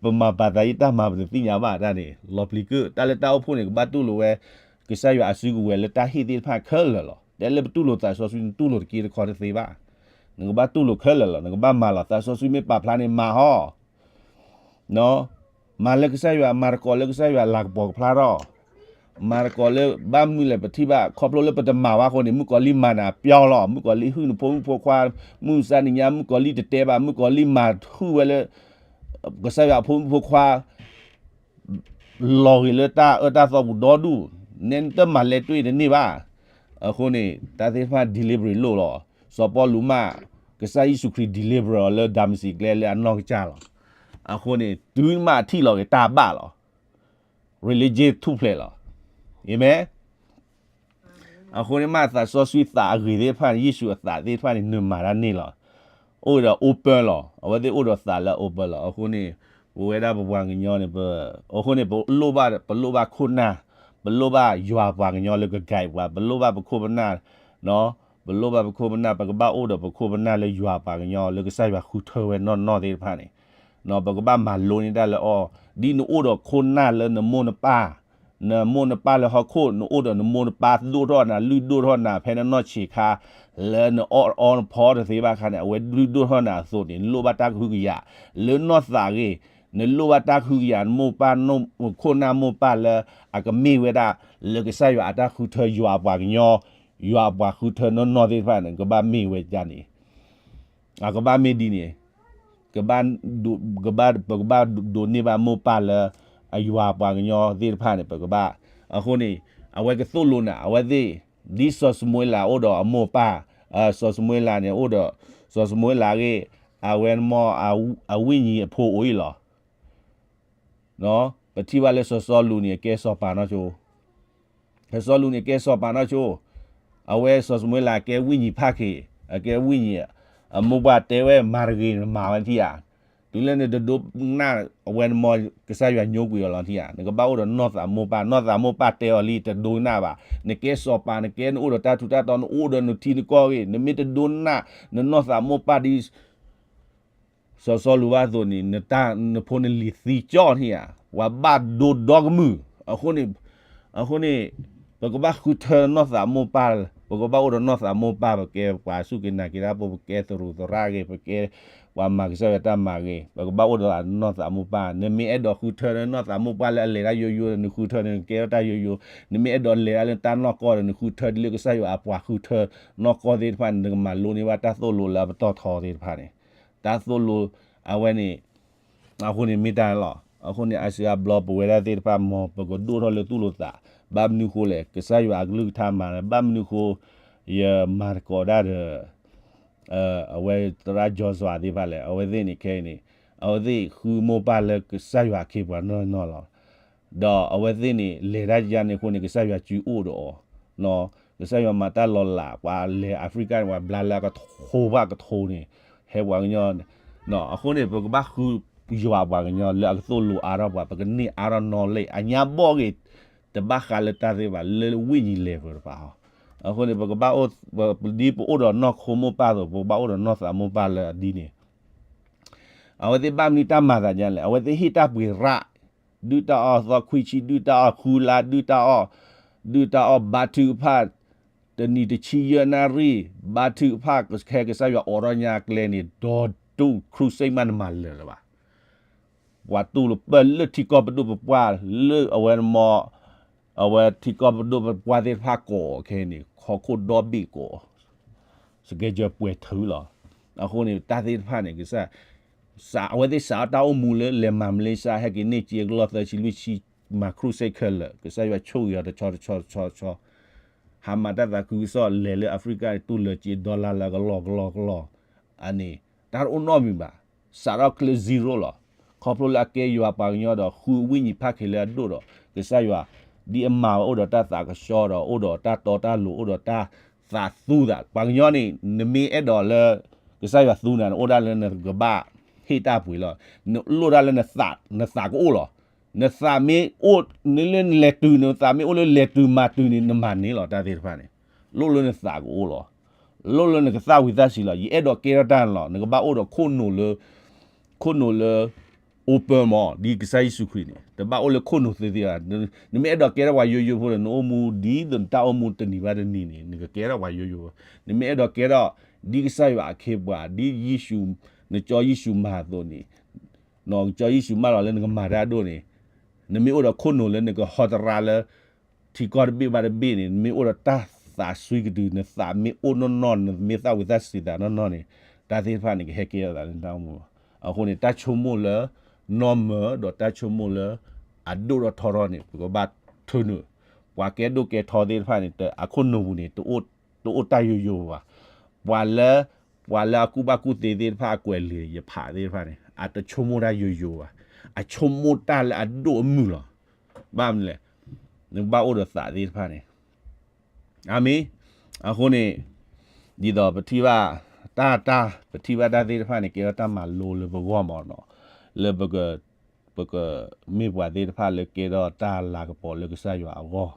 ပမၤပာ်သးယံာ်တၢ်မၤပတသ့ၣ်ညါဘၣ်တၢ်န့ၣ် လီၤပျံၤကုၣ်, တၢ်လၢတၢ်အိၣ်ဖှိၣ်န့ၣ် ကဘၣ်တူၢ်လိာ်ဝဲ, ကစၢ်ယွၤအစုကဝဲၤလၢတၢ်ဟ့ၣ်သ့ၣ်တဖၣ်ခဲလၢာ်လီၤ. တဲလၢပတူၢ်လိာ်သးစီဆှံ နတူၢ်လိာ်တက့တခီတသ့ဘၣ်, နကဘၣ်တူၢ်လိာ်ခဲလၢာ်လီၤ, နကဘၣ်မၤလီၤ, သးစီဆှံမ့ၢ်ပာ်ဖျါန့ၣ်မၤဟီ မၤလၢကစၢ်ယွၤ, မၤသကိးလၢကစၢ်ယွၤလၤကပီၤကဖျါထီၣ်, မၤသကိးလၢဘၣ်မနုၤလဲၣ် ပထံၣ်ဘၣ် ခီဖျိလၢပတမၤဘၣ်အဃိန့ၣ် မုၣ်ကီၤလံၢ်မၤနၤပျီလီၤ, မုၣ်ကီၤလံၢ်ဟုၣ်နဖိမုၣ်ဖိခွါ, မုၢ်မဆါတနံၤညါ မုၣ်ကီၤလံၢ်တတဲဘၣ်, မုၣ်ကီၤလံၢ်မၤဟုၣ်ဝဲလၢ ကစၢ်ယွၤအဖိမုၣ်ဖိခွါ လီၤဂ့ၤလၢတၢ်အၢတၢ်သီပူၤဒီဒူၣ်, နဲနတမၤလဲၤတွ့တန့ၢ်ဘၣ်. အဃိန့ၣ် တၢ်သ့ၣ်တဖၣ် delivery လိၣ်လီၤ. စီၤပီလူးမး ကစၢ်ယ့ၣ်ၡူးခရံာ် delivery အီၤလၢဒၤမစံးကျဲလၢအနီၢ်ကစၢ်လီၤ. အဃိန့ၣ် တုၤမးအထံၣ်လီၤက့ၤတၢ်ဘၣ်လီၤ. religion ထူၣ်ဖျဲးလီၤ. အၤမ့ၣ်. အဃိန့ၣ်မး သးစီဆှံသးအဂ့ၤသ့ၣ်တဖၣ်န့ၣ် ယ့ၣ်ၡူးအသးသ့ၣ်တဖၣ်န့ၣ် နမၤတၢ်န့ၢ်လီၤ. အိၣ်ဒီး open လီၤ. အဝဲသ့ၣ်အိၣ်ဒီးသးလၢ open လီၤ. အဃိန့ၣ် ပဝဲဒၣ်ပပှၤကညီန့ၣ် ပ, အဃိန့ၣ် ပလိၣ်ဘၣ်, ပလိၣ်ဘၣ်ခိၣ်နၢ်, ပလိၣ်ဘၣ်ယွၤပှၤကညီလၢက guide ပှၤ, ပလိၣ်ဘၣ်ပခိၣ်ပနၢ်, ပလိၣ်ဘၣ်ပခိၣ်ပနၢ်, ပကဘၣ်အိၣ်ဒီးပခိၣ်ပနၢ်လၢယွၤပှၤကညီလၢကစၢ်ယွၤဃုထၢဝဲနီၢ်နီၢ်သ့ၣ်တဖၣ်န့ၣ်, ပကဘၣ်မၤလိန့ၢ်တၢ်လၢအီၤ, ဒ်နအိၣ်ဒီးခိၣ်နၢ်လၢနမိၢ်နပၢ်, နမိၢ်နပၢ်လၢဟီၣ်ခိၣ် နအိၣ်ဒီးနမိၢ်နပၢ်ဒိၣ်ထီၣ်နၤ လုၢ်ဒိၣ်ထီၣ်နၤ ဖဲနနီၢ်ဆံးခါ, လၢနအီၣ်အီနဖီတသ့ဘၣ်ခါန့ၣ် အဝဲလုၢ်ဒိၣ်ထီၣ်နၤအသိးန့ၣ် နလိၣ်ဘၣ်တၢ်ကဟုကယာ်, လၢနီၢ်သးဂ့ၤ, နလိၣ်ဘၣ်တၢ်ကဟုကယာ် နမိၢ်ပၢ်, ခိၣ်နၢ်မိၢ်ပၢ်လၢ အကမ့ၢ်ဝဲဒၣ် လၢကစၢ်ယွၤအတၢ်ဃုထၢယွၤအပှၤကညီ, ယွၤအပှၤဃုထၢနီၢ်နီၢ်သ့ၣ်တဖၣ်န့ၣ် ကဘၣ်မ့ၢ်ဝဲဒ်န့ၣ် အကဘၣ်မ့ၢ်ဒ်န့ၣ်, ကဘၣ်, ကဘၣ်, ပကဘၣ်ဒိးန့ၢ်ဘၣ်မိၢ်ပၢ်လၢ အယွၤပှၤကညီသ့ၣ်တဖၣ်န့ၣ် ပကဘၣ်, အဃိန့ၣ် အဝဲကသိၣ်လိနၤ အဝဲသ့ၣ်, ဒ်စီၤၡမူၤအ့လးအိၣ်ဒီးအမိၢ်အပၢ်, စီၤၡမူၤအ့လးန့ၣ်အိၣ်ဒီး, စီၤၡမူၤအ့လးအဂ့ၢ်, အဝဲနမီၤ, အဝိညာဉ်အဖိအိၣ်အံၤလီၤ. ပထံၣ်ဘၣ်လၢစီၤစီလူးန့ၣ် အကဲစီၤပၤနီၢ်ဆိ, စီၤစီလူးန့ၣ် အကဲစီၤပၤနီၢ်ဆိ, အဝဲစီၤၡမူၤအ့လး အကဲဝိညာဉ်ဖးက့ၤ, အကဲဝိညာဉ်, အမိၢ်ပၢ်တဲဝဲမၤတဂ့ၤ နမၤဝဲထံၣ်ဧါ, တုၤလၢနတဒိကနၣ် အဝဲနမီၤ ကစၢ်ယွၤညိကွံာ်အီၤလီၤထံၣ်ဧါ, နကဘၣ်အိၣ်ဒီးနီၢ်သးမိၢ်ပၢ်, နီၢ်သးမိၢ်ပၢ်တဲအီၤလံ တဒိကနၣ်ဘၣ်, နကဲစီၤပၤ နကဲနအိၣ်ဒီးတၢ်ထူးတၢ်တီၤ နအိၣ်ဒီးနထံနကီၢ်ဂ့ၤ, နမ့ၢ်တဒိကနၣ် နနီၢ်သးမိၢ်ပၢ်ဒ် စီၤစီလူးဘၣ်အသိးန့ၣ် နတၢ်, နဖိနလံၤသံကၠီၣ်န့ၣ်ဧါ, ပှၤဘၣ်ဒိဒီကမုာ်, အဃိန့ၣ်, အဃိန့ၣ်, ပကဘၣ်ဃုထၢနီၢ်သးမိၢ်ပၢ်, ပကဘၣ်အိၣ်ဒီးနီၢ်သးမိၢ်ပၢ်, ပကဲပှၤစူၢ်က့ၤနာ်က့ၤတၢ်ဖိ, ပကဲသရူးသရၣ်ဂ့ၤ, ပကဲပှၤမၤကစၢ်ယွၤတၢ်မၤဂ့ၤ, ပကဘၣ်အိၣ်ဒီးနီၢ်သးမိၢ်ပၢ်, နမ့ၢ်အဲၣ်ဒိးဃုထၢနီၢ်သးမိၢ်ပၢ်လၢအလဲၤတၢ်ယိယိဒီး နဃုထၢန့ၣ် နကဲထီၣ်တၢ်ယိယိ, နမ့ၢ်အဲၣ်ဒိးလဲၤတၢ်လၢတၢ်နီၢ်ကီၢ်ဒီး နဃုထၢဒ်လၢကစၢ်ယွၤအပှၤဃုထၢနီၢ်ကီၢ်သ့ၣ်တဖၣ်န့ၣ် နကမၤလိန့ၢ်ဘၣ်တၢ်သိၣ်လိလၢအပတီၢ်ထီသ့ၣ်တဖၣ်န့ၣ်, တၢ်သိၣ်လိအဝဲန့ၣ်, အဃိန့ၣ်မ့ၢ်တၢ်လီၤ. အဃိန့ၣ် အါစုအါဘျီပဝဲဒၣ်သ့ၣ်တဖၣ်မ်ပကဒိၣ်ထီၣ်လၢသူၣ်လိာ်သး, ဘၣ်မနုၤဃိလဲၣ်, ကစၢ်ယွၤအကလုၢ်ကထါမၤလၢ ဘၣ်မနုၤဃိ, ယမၤသကိးဒၣ်ဒီး အဝဲသရၣ် Joshua သ့ၣ်တဖၣ်လဲၣ်, အဝဲသ့ၣ်န့ၣ်ခဲအံၤန့ၣ်, အဝဲသ့ၣ်ဃုမိၢ်ပၢ်လၢကစၢ်ယွၤအခ့အပှၤနီၢ်နီၢ်လီၤ. ဒီးအဝဲသ့ၣ်န့ၣ် လဲၤတၢ်ယါန့ၣ်အဃိန့ၣ် ကစၢ်ယွၤစုအိၣ်ဒီးအီၤ, ကစၢ်ယွၤမၤတၢ်လီၤလး, ပှၤလဲၤ Africa န့ၣ် ပှၤဘျါလၢအကထိဘၣ်ကထိန့ၣ်, ဟဲပှၤကညီ, အဃိန့ၣ် ပကဘၣ်ဃုယွၤပှၤကညီလၢအကသိၣ်လိအါထီၣ်ပှၤ, ပကန့ၢ်အါထီၣ်နီၣ်လဲၣ်, အညါဘီၣ်ဂ့ၤ, တဘၣ်ဃးလၢတၢ်သ့ဘၣ်, လၢဝိညာဉ် level တပၤဟီ, အဃိန့ၣ် ပကဘၣ်အိၣ်, ဒ်ပအိၣ်ဒီးနီၢ်ခိမိၢ်ပၢ်အသိး ပကဘၣ်အိၣ်ဒီးနီၢ်သးမိၢ်ပၢ်လၢအဒ်န့ၣ် အဝဲသ့ၣ်ဘၣ်မနုၤတၢ်မၤသးဒ်လဲၣ်, အဝဲသ့ၣ်ဟ့ၣ်တၢ်ပှ့ၤရၣ်, ဒုၣ်တၢ်အီၣ်သီခွံဆံ, ဒုၣ်တၢ်အီၣ်ဃုလါ, ဒုၣ်တၢ်အီၣ်, ဒုၣ်တၢ်အီၣ်ဘါထုကဖၣ် တနံၤတဆံယဲၢ်နၣ်ရံၣ်, ဘါထုကဖၣ် ဟဲကစၢ်ယွၤအိးထီၣ်ညါအကျဲန့ၣ် ဒီးဒိၣ် crusade မးနမၤလၢာ်လၢၤဘၣ်. ပှၤတူၢ်လိာ်ပၢၢ်လၢထံကီၢ်ပဒိၣ်ပပှၢ် လၢအဝဲမ့ၢ် အဝဲထံကီၢ်ပဒိၣ်ပပှၢ်သ့ၣ်တဖၣ်ကိးခဲအံၤန့ၣ် ဟီၣ်ခိၣ်ဒီဘ့ၣ်ကိး စကဲကၢပှဲၤထုလီၤ. အဃိန့ၣ် တၢ်သ့ၣ်တဖၣ်န့ၣ် ကစၢ် စး အဝဲသ့ၣ်စးထီၣ်တၢ်အိၣ်မူလၢလဲၤမၤမလ့ၡါ ဟဲက့ၤန့ၢ်စ့အကလီၢ်သၢဆံလွံၢ်ဆံ မၤ crusade ခဲလၢာ် ကစၢ်ယွၤဆိၣ်ဂ့ၤအီၤတဆီတဆီတဆီတဆီ ဟးမၤတၢ်သးခုကစီၣ် လဲၤလၢ Africa န့ၣ် တူၢ်လၢာ်စ့ dollar လၢအကလီၢ်ကလီၢ်ကလီၢ် အန့ၣ် တၢ်တအိၣ်နီတမံၤဘၣ်. စးထီၣ်ချ့ zero လီၤ. ခီဖျိလၢအကဲယွၤပှၤကညီဒီး ဃုဝိညာဉ်ဖးခဲလၢာ်အဒိၣ်ဒီး ကစၢ်ယွၤ ဒ်အမၤဝဲအိၣ်ဒီးတၢ်သးကဆှီဒီး အိၣ်ဒီးတၢ်တီတၢ်လိၤ အိၣ်ဒီးတၢ်သးသူသး ပှၤကညီန့ၣ် နမ့ၢ်အဲၣ်ဒိးလၢ ကစၢ်ယွၤသူနၤ နအိၣ်ဒၣ်လၢနကဘၣ်ဟ့ၣ်တၢ်ပှ့ၤလီၤ. နလိၣ်ဒၣ်လၢနသး နသးကအိၣ်လီၤ. နသးမ့ၢ်အိၣ် နလၢနလဲၤတုၤ နသးမ့ၢ်အိၣ်လၢလဲၤတုၤမၤတုၤန့ၣ် နမၤန့ၢ်လီၤတၢ်သ့ၣ်တဖၣ်န့ၣ်. လိၣ်လၢနသးကအိၣ်လီၤ. လိၣ်လၢနကသၣ်ဝံၤသၣ်ဆံးလီၤ. ယအဲၣ်ဒိးကဲထီၣ်တၢ်န့ၣ်လီၤ. နကဘၣ်အိၣ်ဒီးခိၣ်နူာ်လၢ ခိၣ်နူာ်လၢ open မး ဒ်ကစၢ်ယ့ၣ်ၡူးခရံာ်န့ၣ် တဘၣ်အိၣ်လၢခိၣ်နူာ်သ့သ့ဘၣ်. နမ့ၢ်အဲၣ်ဒိးကဲထီၣ်ပှၤယိယိဖိဒီး နအိၣ်မူဒ်သိးနတၢ်အိၣ်မူတနံၤဘၣ်တနံၤန့ၣ် နကကဲထီၣ်ပှၤယိယိဖိ. နမ့ၢ်အဲၣ်ဒိးကဲထီၣ် ဒ်ကစၢ်ယွၤအခ့အပှၤ ဒ်ယ့ၣ်ၡူး နကၠီယ့ၣ်ၡူးမၤအသိးန့ၣ် နကၠီယ့ၣ်ၡူးမၢလီၤလၢနကမၤတၢ်အဒိၣ်န့ၣ် နမ့ၢ်အိၣ်ဒီးခိၣ်နူာ်လၢနကဟီသရၣ်လၢ ထံကီၢ်တဘ့ၣ်ဘၣ်တဘ့ၣ်န့ၣ် နမ့ၢ်အိၣ်ဒီးတၢ်သးစွံကတုၤ နသးမ့ၢ်အိၣ်နီၢ်နီၢ် နမ့ၢ်သၣ်ဝံၤသၣ်ဆံးသးနီၢ်နီၢ်န့ၣ် တၢ်သ့ၣ်တဖၣ်န့ၣ် ကဟဲကဲထီၣ်သးလၢနတၢ်အိၣ်မူလီၤ. အဃိန့ၣ် တၢ်ဆိကမိၣ်လၢ နီၢ်မၢၢ် ဒီးတၢ်ဆိကမိၣ်လၢ အဒိၣ်ထီၣ်ထီထီၣ်န့ၣ် ပကဘၣ်ထၢနုာ်, ပှၤကဲဒိၣ်ကဲထီသ့ၣ်တဖၣ်န့ၣ် အခိၣ်နူာ်ပူၤန့ၣ် တအိၣ်တၢ်ယိယိဘၣ်. ပှၤလၢ ပှၤလၢအကူၣ်ဘၣ်ကူၣ်သ့သ့ၣ်တဖၣ် အကွဲးလံာ်ယဖးသ့ၣ်တဖၣ်န့ၣ် အတဆိကမိၣ်တၢ်ယိယိဘၣ်. အဆိကမိၣ်တၢ်လၢအဒိၣ်အမုၢ်လီၤ. ဘၣ်မနုၤလဲၣ်, နကဘၣ်အိၣ်ဒီးသးသ့ၣ်တဖၣ်န့ၣ် အၤမ့ၣ်. အဃိန့ၣ် ဒ်သိးပထံၣ်ဘၣ် တၢ်တၢ် ပထံၣ်ဘၣ်တၢ်သ့ၣ်တဖၣ်န့ၣ် ကဲထီၣ်တၢ်မၤလိလၢပဂီၢ်မးနီၤ, လၢ ပကမ့ၢ်ပှၤသ့ၣ်တဖၣ်လၢကဲထီၣ်တၢ်လၤကပီၤလၢကစၢ်ယွၤအဂီၢ်.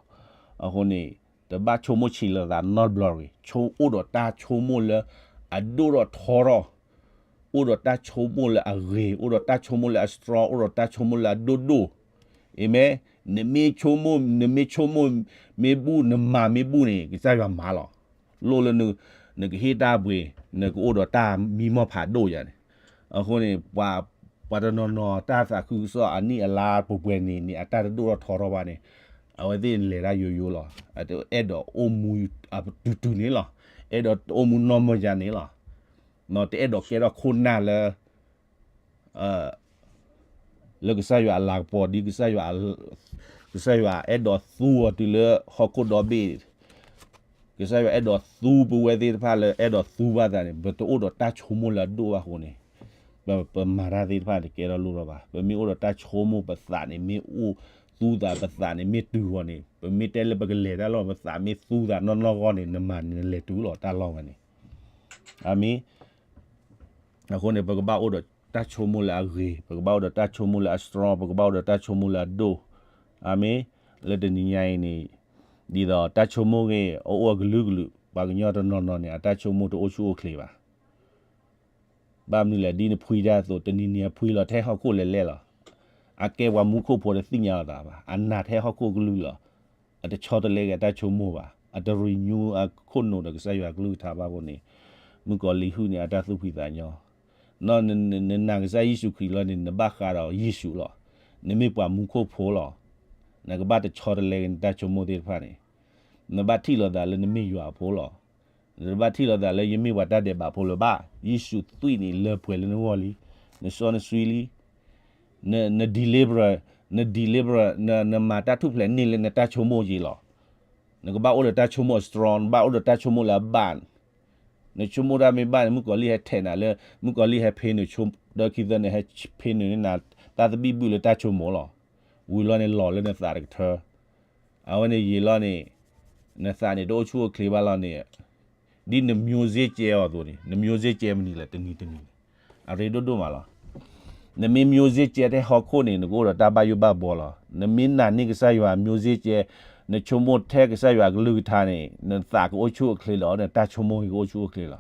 အဃိန့ၣ် တဘၣ်ဆိကမိၣ်ဆံးလိာ်သးနီတဘျီတဂ့ၤ, ဆိ အိၣ်ဒီးတၢ်ဆိကမိၣ်လၢ အဒိၣ်ထီၣ်ထီထီၣ်, အိၣ်ဒီးတၢ်ဆိကမိၣ်လၢအဂ့ၤ, အိၣ်ဒီးတၢ်ဆိကမိၣ်လၢအ strong, အိၣ်ဒီးတၢ်ဆိကမိၣ်လၢအဒိၣ်ဒိၣ်. အၤမ့ၣ်. နမ့ၢ်ဆိကမိၣ်, နမ့ၢ်ဆိကမိၣ်မ့ၢ်ဘူၣ်, နမၤမ့ၢ်ဘူၣ်န့ၣ် ကစၢ်ယွၤမၤလီၤ. လိၣ်လၢ နကဟ့ၣ်တၢ်ပှ့ၤ, နကအိၣ်ဒီးတၢ်မံမီၢ်ဖးဒိၣ်ယၤန့ၣ်. အဃိန့ၣ် ပှၤတနီၤနီၤ တၢ်သးခုကစီၣ်အနံၣ်အလါပှဲၤပှဲၤန့ၣ်န့ၣ် အတၢ်တဒိၣ်ထီၣ်ထီထီၣ်ဘၣ်န့ၣ် အဝဲသ့ၣ်လဲၤတၢ်ယိယိလီၤ. အတအဲၣ်ဒိးအိၣ်မူအပတုၤတုၤန့ၣ်လီၤ. အဲၣ်ဒိးအိၣ်မူနီၢ်မၢယၤန့ၣ်လီၤ. တအဲၣ်ဒိးကဲထီၣ်ခိၣ်နၢ်လၢ လၢကစၢ်ယွၤအလၤကပီၤ ဒ်ကစၢ်ယွၤ ကစၢ်ယွၤအဲၣ်ဒိးသူအီၤတုၤလၢဟီၣ်ခိၣ်ဒီဘ့ၣ်, ကစၢ်ယွၤအဲၣ်ဒိးသူပဝဲသ့ၣ်တဖၣ်လၢအဲၣ်ဒိးသူဘၣ်သးန့ၣ် ပတအိၣ်ဒီးတၢ်ဆိကမိၣ်လၢအဒိၣ်ဘၣ်အဃိန့ၣ် ပ ပမၤတၢ်သ့ၣ်တဖၣ်န့ၣ်ကဲထီၣ်လိၣ်ထီၣ်ဘၣ်. ပမ့ၢ်အိၣ်ဒီးတၢ်ဆိကမိၣ် ပသးန့ၣ်မ့ၢ်အိၣ်သူသး ပသးန့ၣ်မ့ၢ်တုၤဂီၤန့ၣ် ပမ့ၢ်တဲလၢပကလဲၤတၢ်လီၢ် ပသးမ့ၢ်သူသးနီၢ်နီၢ်ဂီၢ်န့ၣ် နမၤန့ၣ်နလဲၤတုၤလီၤတၢ်လီၢ်ဝဲန့ၣ်. အၤမ့ၣ်. အဃိန့ၣ် ပကဘၣ်အိၣ်ဒီးတၢ်ဆိကမိၣ်လၢအဂ့ၤ, ပကဘၣ်အိၣ်ဒီးတၢ်ဆိကမိၣ်လၢအ strong, ပကဘၣ်အိၣ်ဒီးတၢ်ဆိကမိၣ်လၢအဒိၣ်. အၤမ့ၣ်. လၢတနံၤညါအံၤန့ၣ် ဒ်သိးတၢ်ဆိကမိၣ်ဂ့ၤ အအိၣ်အကလုာ်ကလုာ်, ပှၤကညီတနီၤနီၤန့ၣ် အတၢ်ဆိကမိၣ်တအိၣ်ဆူၣ်အိၣ်ချ့ဘၣ်. ဘၣ်မနုၤလဲၣ်, ဒ်နဖှံတၢ်အသိး တနံၤနံၤအဖှံလီၤ ထဲဟီၣ်ခိၣ်လဲၤလဲၣ်လီၤ. အကဲပှၤမူခိၣ်ဖိတသ့ၣ်ညါလီၤသးဘၣ်, အနာ်ထဲဟီၣ်ခိၣ်ကလုာ်လီၤ. အတဆီတလဲက့ၤအတၢ်ဆိကမိၣ်ဘၣ်, အတ renew အခိၣ်နူာ်ဒီးကစၢ်ယွၤကလုၢ်ကထါဘၣ်အဃိန့ၣ် မုၣ်ကီၤလံၢ်ဟုၣ်န့ၢ်အတၢ်သူၣ်ဖှံသးညီ. နနာ်ကစၢ်ယ့ၣ်ၡူးခရံာ်လီၤန့ၣ် နဘၣ်ဃးဒီးယ့ၣ်ၡူးလီၤ. နမ့ၢ်ပှၤမူခိၣ်ဖိလီၤ. နကဘၣ်တဆီတလဲက့ၤနတၢ်ဆိကမိၣ်သ့ၣ်တဖၣ်န့ၣ် နဘၣ်ထံၣ်လိာ်သးလၢနမ့ၢ်ယွၤအဖိလီၤ. နတဘၣ်ထံၣ်လိာ်သးလၢယမ့ၢ်ပှၤတၢ်ဒဲးဘးဖိလၢၤဘၣ်. ယ့ၣ်ၡူးသွံၣ်န့ၣ်လၢပှဲၤလၢနဂီၢ်လံ. နစီနဆှံလံ. န deliver, န deliver, နမၤတၢ်ထူၣ်ဖျဲးန့ၢ်လၢနတၢ်ဆိကမိၣ်က့ၤလီၤ. နကဘၣ်အိၣ်ဒီးတၢ်ဆိကမိၣ်အ strong, နဘၣ်အိၣ်ဒီးတၢ်ဆိကမိၣ်လၢအဘၣ်. နဆိကမိၣ်တၢ်မ့ၢ်ဘၣ်န့ၣ် မုၣ်ကီၤလံၢ်ဟဲထဲးနၤလၢ မုၣ်ကီၤလံၢ်ဟဲဖ့နုာ်ဆိ ဒီးခံသၢန့ၣ် ဟဲဖ့နုာ်န့ၢ်နၤ တၢ်သဘံၣ်ဘုၣ်လၢတၢ်ဆိကမိၣ်လီၤ. ဝံၤလီၤန့ၣ်လီၤလၢနသးတကထၢ. အဝဲန့ၣ်ယံာ်လီၤန့ၣ် နသးန့ၣ်တအိၣ်ဆူၣ်အိၣ်ချ့ဘၣ်လီၤန့ၣ် ဒ်န music ကဲအီၤအသိးန့ၣ် န music ကဲမနုၤလဲၣ် တနံၤတနံၤန့ၣ် အရ့ဒိၣ်ဒိၣ်မးလီၤ. နမ့ၢ် music ကဲထဲဟီၣ်ခိၣ်န့ၣ် နကအိၣ်ဒီးတၢ်ဘၣ်ယိၣ်ဘၣ်ဘှီလီၤ. နမ့ၢ်နာ်န့ၢ်ကစၢ်ယွၤ music ကဲ နဆိကမိၣ်ထဲကစၢ်ယွၤကလုၢ်ကထါန့ၣ် နသးကအိၣ်ဆူၣ်အိၣ်ချ့လီၤ. နတၢ်ဆိကမိၣ်ကအိၣ်ဆူၣ်အိၣ်ချ့လီၤ.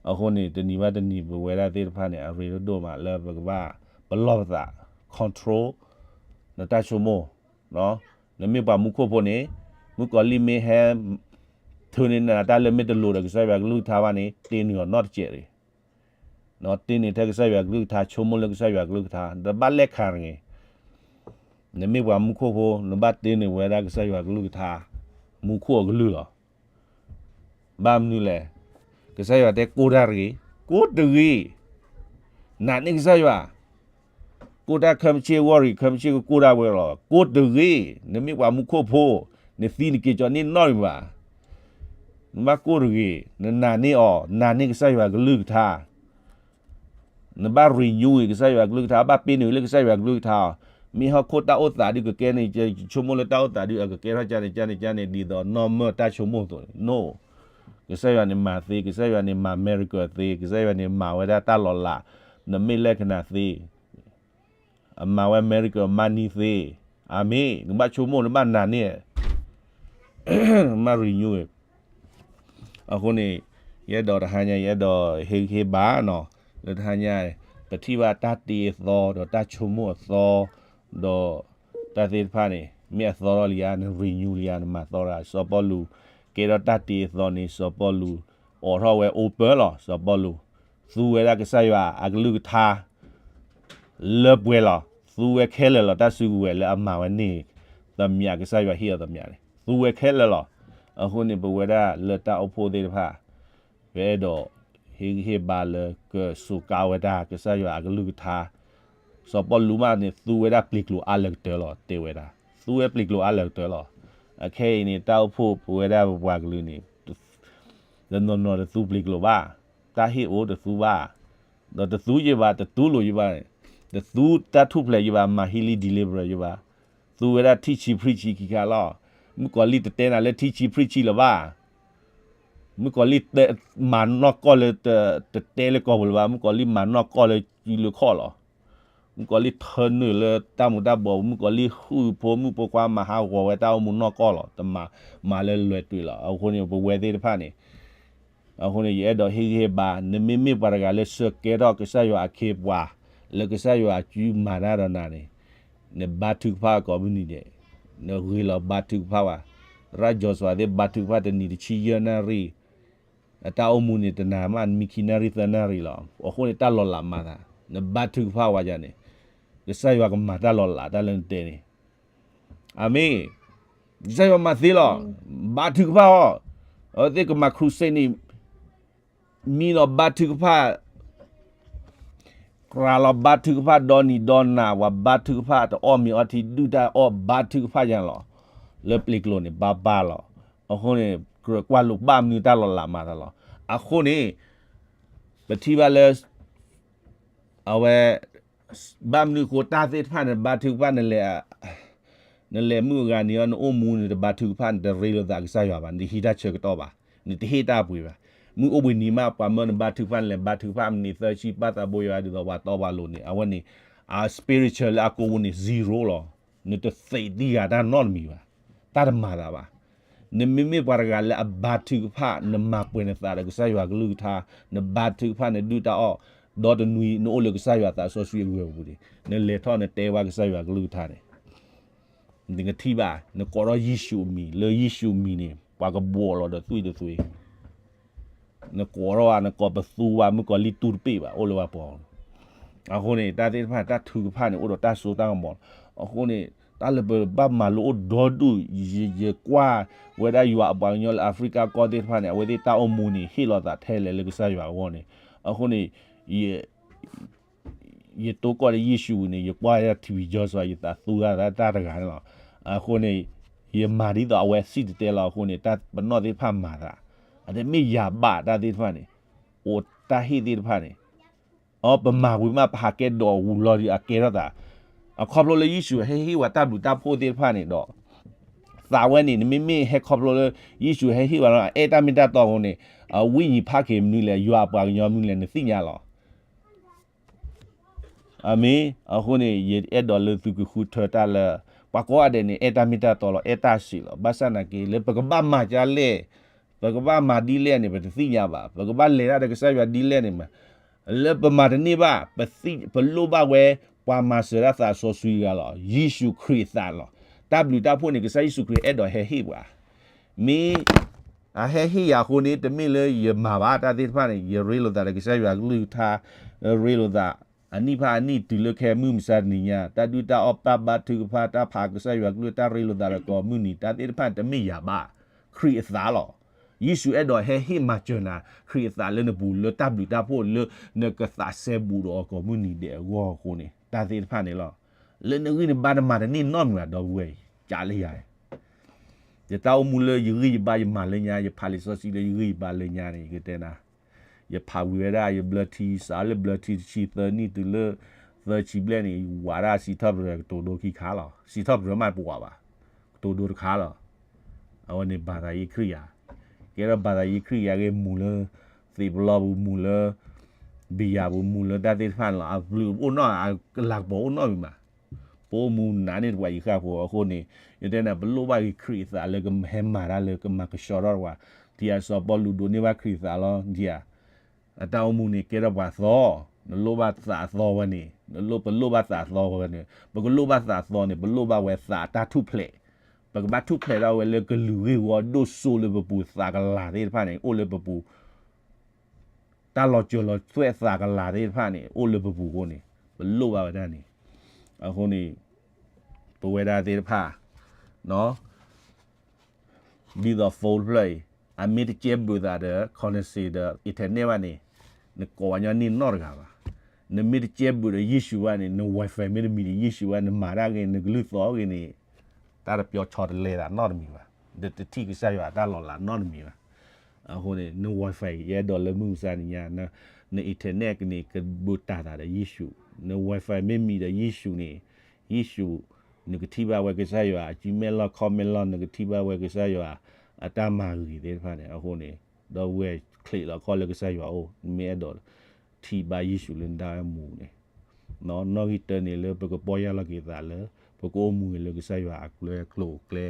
အဃိန့ၣ် တနံၤဘၣ်တနံၤ ပဝဲဒၣ်သ့ၣ်တဖၣ်န့ၣ် အရ့ဒိၣ်ဒိၣ်မးလၢပကဘၣ်ပလီၢ်ပသး control နတၢ်ဆိကမိၣ် နမ့ၢ်ပှၤမူခိၣ်ဖိန့ၣ် မုၣ်ကီၤလံၢ်မ့ၢ်ဟဲ ထုးန့ၢ်နၤတၢ်လၢမ့ၢ်တလိၤဒီးကစၢ်ယွၤကလုၢ်ကထါဘၣ်န့ၣ် တ့န့ၢ်အီၤနီတစဲးတဂ့ၤ. တ့န့ၢ်ထဲကစၢ်ယွၤကလုၢ်ကထါ ဆိကမိၣ်လၢကစၢ်ယွၤကလုၢ်ကထါ တဘၣ်လဲၤခးတဂ့ၤ. နမ့ၢ်ပှၤမူခိၣ်ဖိ နဘၣ်တ့န့ၢ်ဝဲဒၣ်ကစၢ်ယွၤကလုၢ်ကထါ မူခိၣ်အကလုၢ်လီၤ. ဘၣ်မနုၤလဲၣ်. ကစၢ်ယွၤတဲကိၢ်တၢ်တဂ့ၤ, ကိၢ်တဂ့ၤ. နာ်န့ၢ်ကစၢ်ယွၤ, ကိၢ်တၢ်ခဲမုၢ်ဆ့ၣ် ဝီၢ်ရံၤ ခဲမုၢ်ဆ့ၣ်ကကိၢ်ဒၣ်ဝဲလီၤ. ကိၢ်တဂ့ၤ. နမ့ၢ်ပှၤမူခိၣ်ဖိ, နသံနက့ၤကၠီၤန့ၢ်နီတမံၤဘၣ်. နဘၣ်ကိၢ်တဂ့ၤ. နနာ်န့ၢ်အီၤ, နာ်န့ၢ်ကစၢ်ယွၤကလုၢ်ကထါ နဘၣ် renew ကစၢ်ယွၤကလုၢ်ကထါ, ဘၣ်ပ့ၤန့ၣ်လၢကစၢ်ယွၤကလုၢ်ကထါအီၤ. မ့ၢ်ဟီၣ်ခိၣ်တၢ်အိၣ်သးဒုးကကဲန့ၣ် ဆိကမိၣ်လၢတၢ်အိၣ်သးဒုးအကကဲထီၣ်ကန့ၣ် ကန့ၣ် ကန့ၣ် ဒ်သိးနီၢ်မၢၢ်တၢ်ဆိကမိၣ်အသိးန့ၣ် no. ကစၢ်ယွၤန့ၣ်မၤသ့, ကစၢ်ယွၤန့ၣ်မၤ miracle သ့, ကစၢ်ယွၤန့ၣ်မၤဝဲဒၣ်တၢ်လီၤလး, နမ့ၢ်လဲၤကနၣ်သ့ အမၤဝဲ miracle မၤနံၤသ့, အၤမ့ၣ်, နဘၣ်ဆိကမိၣ် နဘၣ်နာ်န့ၢ် မ့ၢ် renew အဃိန့ၣ် ယအဲၣ်ဒိးတဟါညါ ယအဲၣ်ဒိးဟ့ၣ်ဂံၢ်ဟ့ၣ်ဘါနီၤ, လၢတဟါညါ ပထံၣ်ဘၣ်တၢ်တ့အသီ ဒီးတၢ်ဆိကမိၣ်အသီ, ဒီးတၢ်သ့ၣ်တဖၣ်န့ၣ် မ့ၢ်အသီထီၣ်လံဧါ, န renew လံဧါ, နမၤသီတဂၤ. စီၤပီလူး ကဲထီၣ်တၢ်တ့အသီန့ၣ် စီၤပီလူး အိးထီၣ်ဝဲ open လီၤ. စီၤပီလူး သူဝဲဒၣ်ကစၢ်ယွၤအကလုၢ်ကထါ လၢပှဲၤလီၤ. သူဝဲခဲလၢာ်လီၤ တၢ်စုကဝဲၤလၢအမၤဝဲန့ၣ်, သမျးကစၢ်ယွၤဟ့ၣ်အီၤသမျးန့ၣ် သူဝဲခဲလၢာ်လီၤ. အဃိန့ၣ် ပဝဲဒၣ်လၢတၢ်အိၣ်ဖှိၣ်သ့ၣ်တဖၣ် ပအဲၣ်ဒိးဟ့ၣ်ဂံၢ်ဟ့ၣ်ဘါလၢကစူးကါဝဲဒၣ်ကစၢ်ယွၤအကလုၢ်ကထါ. စီၤပီလူးမးန့ၣ် သူဝဲဒၣ်ပျ့ၤကျိၤအါလၢကတၢၢ်လီၤ, တဲဝဲဒၣ် သူဝဲပျ့ၤကျိၤအါလၢကတၢၢ်လီၤ. အခဲအံၤန့ၣ် တၢ်အိၣ်ဖှိၣ်ပဝဲဒၣ်ပပှၤကလုာ်န့ၣ် တနီၤနီၤတသူပျ့ၤကျိၤဘၣ်, တၢ်ဟ့ၣ်အိၣ်တသူဘၣ်, ဒီးတသူယဘၣ်, တတူၢ်လိာ်ယဘၣ်, တသူတၢ်ထူၣ်ဖျဲးယဘၣ်, မၤ healing deliverance ယဘၣ်, သူဝဲဒၣ် teaching preaching ခံခါလီၤ. မုၣ်ကီၤလံၢ်တတဲနၤလၢ teaching preaching လၢၤဘၣ်. မုၣ်ကီၤလံၢ်မၤနီၢ်ကီၢ်လၢ တတဲလၢကီၢ်ပူၤလၢၤဘၣ်, မုၣ်ကီၤလံၢ်မၤနီၢ်ကီၢ်လၢစုလၢခီၣ်လီၤ. မုၣ်ကီၤလံၢ်ထၢနုာ်လၢတၢ်မူၤတၢ်ဘှီး, မုၣ်ကီၤလံၢ်ဟုၣ်ဖိမုၣ်ဖိခွါမၤဟးဂီၤဝဲတၢ်အိၣ်မူနီၢ်ကီၢ်လီၤ. တမၤ, မၤလၢလွဲၤတွ့လီၤ. အဃိန့ၣ် ပဝဲသ့ၣ်တဖၣ်န့ၣ် အဃိန့ၣ် ယအဲၣ်ဒိးဟ့ၣ်ဂံၢ်ဟ့ၣ်ဘါ, နမ့မ့ၢ်ပှၤတဂၤလၢဆၢကဲထီၣ်ကစၢ်ယွၤအခ့အပှၤ, လၢကစၢ်ယွၤအစုမၤတၢ်ဒီးနၤန့ၣ်, နဘါထုကဖၣ်ကိးမုၢ်နံၤဒဲး, နဂ့ၤလီၤဘါထုကဖၣ်ဝဲ. သရၣ်စီၤစၤသ့ၣ် ဘါထုကဖၣ်တနံၤတဆံယဲၢ်နၣ်ရံၣ်, အတၢ်အိၣ်မူန့ၣ် တနၤမး မံခံနၣ်ရံၣ်သၢနၣ်ရံၣ်လီၤ. အဃိန့ၣ် တၢ်လီၤလးမၤသး, နဘါထုကဖၣ်ဝဲဒၣ်န့ၣ်, ကစၢ်ယွၤကမၤတၢ်လီၤလးတၢ်လၢနတဲန့ၣ် အၤမ့ၣ်. ကစၢ်ယွၤမၤသ့လီၤ. ဘါထုကဖၣ်အီၤ. အဝဲသ့ၣ်ကမၤ crusade န့ၣ် မံလီၤဘါထုကဖၣ်, ကြၤလီၤဘါထုကဖၣ် ဒီနံၤဒီနၤ, ပှၤဘါထုကဖၣ်တအီၣ်မ့ၤအီထံ ဒုၣ်တၢ်အီၣ်ဘါထုကဖၣ်ယၤလီၤ. လၢပျ့ၤကျိၤန့ၣ် ဘါဘါလီၤ. အဃိန့ၣ် ကြၢးကွၢ်လိာ်ဘၣ်မနုၤတၢ်လီၤလးမၤသးလီၤ. အဃိန့ၣ် ပထံၣ်ဘၣ်လၢ အဝဲ ဘၣ်မနုၤအဃိတၢ်သ့ၣ်တဖၣ်န့ၣ် နဘါထုကဖၣ် နလဲၤ နလဲၤမုၢ်အဂၤန့ၣ် နအိၣ်မူန့ၣ် တဘါထုကဖၣ် နတရ့လိာ်သးကစၢ်ယွၤဘၣ်, နတဟံးတၢ်ဆၢကတီၢ်ဘၣ်, နတဟ့ၣ်တၢ်အပှ့ၤဘၣ်. မုၢ်အိၣ်ဘှံးနံၤမး ပှၤမၢနဘါထုကဖၣ် နလဲၤဘါထုကဖၣ် မနံၤသၢဆံ ပၢ်သးဘိယွၤ ဒ်သိးပှၤတီပှၤလိၤန့ၣ် အဝဲန့ၣ် အ spiritual လၢအကိာ်ပူၤန့ၣ် zero လီၤ. နတသံးသံဂၤတၢ်နီတမံၤဘၣ်, တၢ်တမၤသးဘၣ်. နမ့မ့ၢ်ပှၤတဂၤလၢအဘါထုကဖၣ် နမၤပှဲၤနသးဒီးကစၢ်ယွၤကလုၢ်ကထါ, နဘါထုကဖၣ် နဒုၣ်တၢ်အီၣ်, ဒီတနွံ နအိၣ်လၢကစၢ်ယွၤသးစီဆှံအဂီၢ်ပူၤန့ၣ် နလဲၤထီၣ်နတဲဘၣ်ကစၢ်ယွၤကလုၢ်ကထါန့ၣ် နကထံၣ်ဘၣ်, နကိးထီၣ်ယ့ၣ်ၡူးအမံၤ, လၢယ့ၣ်ၡူးအမံၤန့ၣ် ပှၤကဘှီလီၤဒီးသွံၣ်တသွံၣ်, နကိးထီၣ်ဧါ, နကိးပသူဘၣ်, မုၣ်ကီၤလံၢ်တူၢ်တပ့ၢ်ဘၣ် အိၣ်လၢပှၤပှီၤ. အဃိန့ၣ် တၢ်သ့ၣ်တဖၣ် တၢ်ထုကဖၣ်န့ၣ် အိၣ်ဒီးတၢ်စိတၢ်ကမီၤလီၤ. အဃိန့ၣ် တၢ်လၢပဘၣ်မၤလိအိၣ်ဒီဒူၣ်, ယ ယကွၢ်ဝဲဒၣ်ယွၤအပှၤကညီလၢ Africa ကီၢ်သ့ၣ်တဖၣ်န့ၣ် အဝဲသ့ၣ်တၢ်အိၣ်မူန့ၣ် ဟ့ၣ်လီၤသးထဲလဲၣ်လၢကစၢ်ယွၤအဂီၢ်န့ၣ်, အဃိန့ၣ် ယ ယတိၢ်ကီၢ်ဒီးယ့ၣ်ၡူးဝံၤန့ၣ် ယကွၢ်ဒၣ် ထံဝံၤ ကၠီစီၤ ယသးသူတၢ်တဂၤန့ၣ်လီၤ. အဃိန့ၣ် ယမၤဒ်သိးအဝဲစံၣ်တဲၤတဲလီၤအဃိန့ၣ် တၢ်ပနီၣ်သ့ၣ်တဖၣ်မၤသး, အတမ့ၢ်ယၤဘၣ်တၢ်သ့ၣ်တဖၣ်န့ၣ်, အိၣ်တၢ်ဟ့ၣ်သ့ၣ်တဖၣ်န့ၣ်, အပမၤဝံၤမး ပဟးကဲဒိးဝူၤလီၤဒီးအကဲထီၣ်သး, အခီဖျိလၢယ့ၣ်ၡူးဟဲဟ့ၣ်ဝဲတၢ်ဘျုးတၢ်ဖှိၣ်သ့ၣ်တဖၣ်န့ၣ်ဒီး သးဝဲန့ၣ် နမ့မ့ၢ်ဟဲခီဖျိလၢ ယ့ၣ်ၡူးဟဲဟ့ၣ်ဝဲလီၤ အအဲၣ်တၢ်မ့ၢ်တၢ်တီအဃိန့ၣ်, အဝိညာဉ်ဖးက့ၤမနုၤလဲၣ်, ယွၤအပှၤကညီမနုၤလဲၣ် နသ့ၣ်ညါလီၤ. အၤမ့ၣ်. အဃိန့ၣ် ယအဲၣ်ဒိးလၢသုကဃုထၢတၢ်လၢ ပှၤကိးဂၤဒဲးန့ၣ် အဲၣ်တၢ်မ့ၢ်တၢ်တီလီၤ, အဲၣ်တၢ်စံးလီၤ. ဘၣ်ဆၣ်နာ်က့ လၢပကဘၣ်မၤဒ်လဲၣ်, ပကဘၣ်မၤဒ်လဲၣ်န့ၣ် ပတသ့ၣ်ညါဘၣ်. ပကဘၣ်လဲၤတၢ်ဒီးကစၢ်ယွၤဒ်လဲၣ်န့ၣ်မး, လၢပမၤတန့ၢ်ဘၣ်, ပလိၣ်ဘၣ်ဝဲ ပှၤမၤစၢၤတၢ်သးစီဆှံတဂၤလီၤ, ယ့ၣ်ၡူးခရံာ်အသးလီၤ. တၢ်ဘျုးတၢ်ဖှိၣ်န့ၣ် ကစၢ်ယ့ၣ်ၡူးခရံာ်အဲၣ်ဒိးဟဲဟ့ၣ်ပှၤ မ့ၢ်အဟဲဟ့ၣ်ယၤအဃိန့ၣ် တမ့ၢ်လၢယမၤဘၣ်တၢ်သ့ၣ်တဖၣ်န့ၣ် ယရ့လိာ်သးဒီးကစၢ်ယွၤကလုၢ်ကထါ, ရ့လိာ်သး အနံၣ်ဖၣ်အနံၣ်တုၤလၢခဲမုၢ်မဆါတနံၤညါ တၢ်ဒုၣ်တၢ်အီၣ်တၢ်ဘါထုကဖၣ် တၢ်ဖးကစၢ်ယွၤကလုၢ် တၢ်ရ့လိာ်သးဒီးကိးမုၢ်နံၤ တၢ်သ့ၣ်တဖၣ်တမ့ၢ်ယၤဘၣ်, ခရံာ်အသးလီၤ. ယ့ၣ်ၡူးအဲၣ်ဒိးဟဲဟ့ၣ်မၤစၢၤနၤ ခရံာ်အသးလၢနပူၤ လၢတၢ်ဘျုးတၢ်ဖှိၣ်လၢနကသးစဲဘူးဒီးအီၤကိးမုၢ်နံၤဒဲးအဂီၢ်အဃိန့ၣ် တၢ်သ့ၣ်တဖၣ်န့ၣ်လီၤ. လၢနဂံၢ်နဘါနမၤတန့ၢ်နီတမံၤဘၣ် ဒီပုၢ်ဝဲၢ်အံၤ ကးလၢယၤ ယတၢ်အိၣ်မူလၢယဂံၢ်ယဘါယမၤလၢညါ ယဖးလံာ်စီဆှံလၢယဂံၢ်ယဘါလၢညါန့ၣ် ယကတဲနၤ, ယဖးဝံၤဝဲဒၣ်ယဘျၢထံ စးလၢဘျၢထံတဆံသၢနံၣ်တုၤလၢ သၢဆံဘျဲၣ်န့ၣ် ယဝၤဒၣ်စံးထီၣ်ပတြၢၤကတိၤဒိခံခါလီၤ. စံးထီၣ်ပတြၢၤမးပဝၤဘၣ်, ကတိၤဒိတခါလီၤ. အဝဲန့ၣ်ဘၤသးယ့ၣ်ခရံာ်ယၤ, ကဲထီၣ်ဘၤသးယ့ၣ်ခရံာ်ယၤဂ့ၤ မူၤလၢ သံးပလီၢ်ပူၤ မူၤလၢ ဘံယၤပူၤ မူၤလၢတၢ်သ့ၣ်တဖၣ်န့ၣ်လီၤ. အဘျုးအိၣ်နီၢ် အလၤကပီၤအိၣ်နီၢ်မံၤမး ပအိၣ်မူနးန့ၢ်တပှၤယံၤဃၣ်ဖိအဃိန့ၣ် ယတဲန့ၣ် ပလိၣ်ဘၣ်ဂ့ၤခရံာ်အသးလၢကဟဲမၤတၢ်လၢကမၤကဆှီထီၣ်တပှၤ, ဒ်အစီၤပီလူးဒိးန့ၢ်ဘၣ်ခရံာ်အသးလီၤ ဒ်အ အတၢ်အိၣ်မူန့ၣ် ကဲထီၣ်ပှၤသီ, နလိၣ်ဘၣ်သးအသီဝဲန့ၣ်, နလိၣ်ပလိၣ်ဘၣ်သးအသီဝဲန့ၣ်, ပကလိၣ်ဘၣ်သးအသီန့ၣ် ပလိၣ်ဘၣ်ဝဲသးအတၢ်ထူၣ်ဖျဲး, ပကဘၣ်ထူၣ်ဖျဲးထီၣ်ဝဲလၢကလုာ်ဂ့ၢ်ဝီဒိၣ်စိလၢပပူၤ သးကလၤသ့ၣ်တဖၣ်န့ၣ် အိၣ်လၢပပူၤ တၢ်လီၤစၢၤလီၤသွဲၣ်သးကလၤသ့ၣ်တဖၣ်န့ၣ် အိၣ်လၢပပူၤအဃိန့ၣ် ပလိၣ်ဘၣ်ဝဲဒၣ်န့ၣ်, အဃိန့ၣ် ပဝဲဒၣ်သ့ၣ်တဖၣ် ဒ်သိး phone တဖျၢၣ်အံၤ အမ့ၢ်တကဲဘုးသးဒီး connection ဒီး internet ဘၣ်န့ၣ် နကိးဝဲညီန့ၢ်နီတဂၤဘၣ်. နမ့ၢ်တကဲဘုးဒီးယ့ၣ်ၡူးဘၣ်န့ၣ် န Wi-Fi မ့ၢ်တမံၤဒီးယ့ၣ်ၡူးဘၣ် နမၤတၢ်ဂ့ၤ နကလုၢ်သီဂ့ၤန့ၣ် တၢ်တပျီဆီတလဲသးနီတမံၤဘၣ်, ဒီးတထံၣ်ကစၢ်ယွၤအတၢ်လီၤလးနီတမံၤဘၣ်. အဃိန့ၣ် န Wi-Fi ယအဲၣ်ဒိးလၢမုၢ်မဆါတနံၤညါ န internet န့ၣ် ကဘုးတၢ်သးဒီးယ့ၣ်ၡူး, န Wi-Fi မ့ၢ်မံၤဒီးယ့ၣ်ၡူးန့ၣ် ယ့ၣ်ၡူး နကထံၣ်ဘၣ်ဝဲကစၢ်ယွၤ အစုမဲာ်လီၢ်ခီၣ်မဲာ်လီၢ် နကထံၣ်ဘၣ်ဝဲကစၢ်ယွၤ အတၢ်မၤဂ့ၤသ့ၣ်တဖၣ်န့ၣ် အဃိန့ၣ် ဒီပုၢ်ဝဲၢ်ချံးလီၤခီၣ်လၢကစၢ်ယွၤအအိၣ် နမ့ၢ်အဲၣ်ဒိးထံၣ်ဘၣ်ယ့ၣ်ၡူးလၢနတၢ်အိၣ်မူန့ၣ် နီၣ်ဂံၢ်တၢန့ၣ်လၢပကပီၢ်ယၢ်လီၤက့ၤသးလၢ ပကအိၣ်မူဂ့ၤလၢကစၢ်ယွၤအကျဲကျိၤအကျဲ,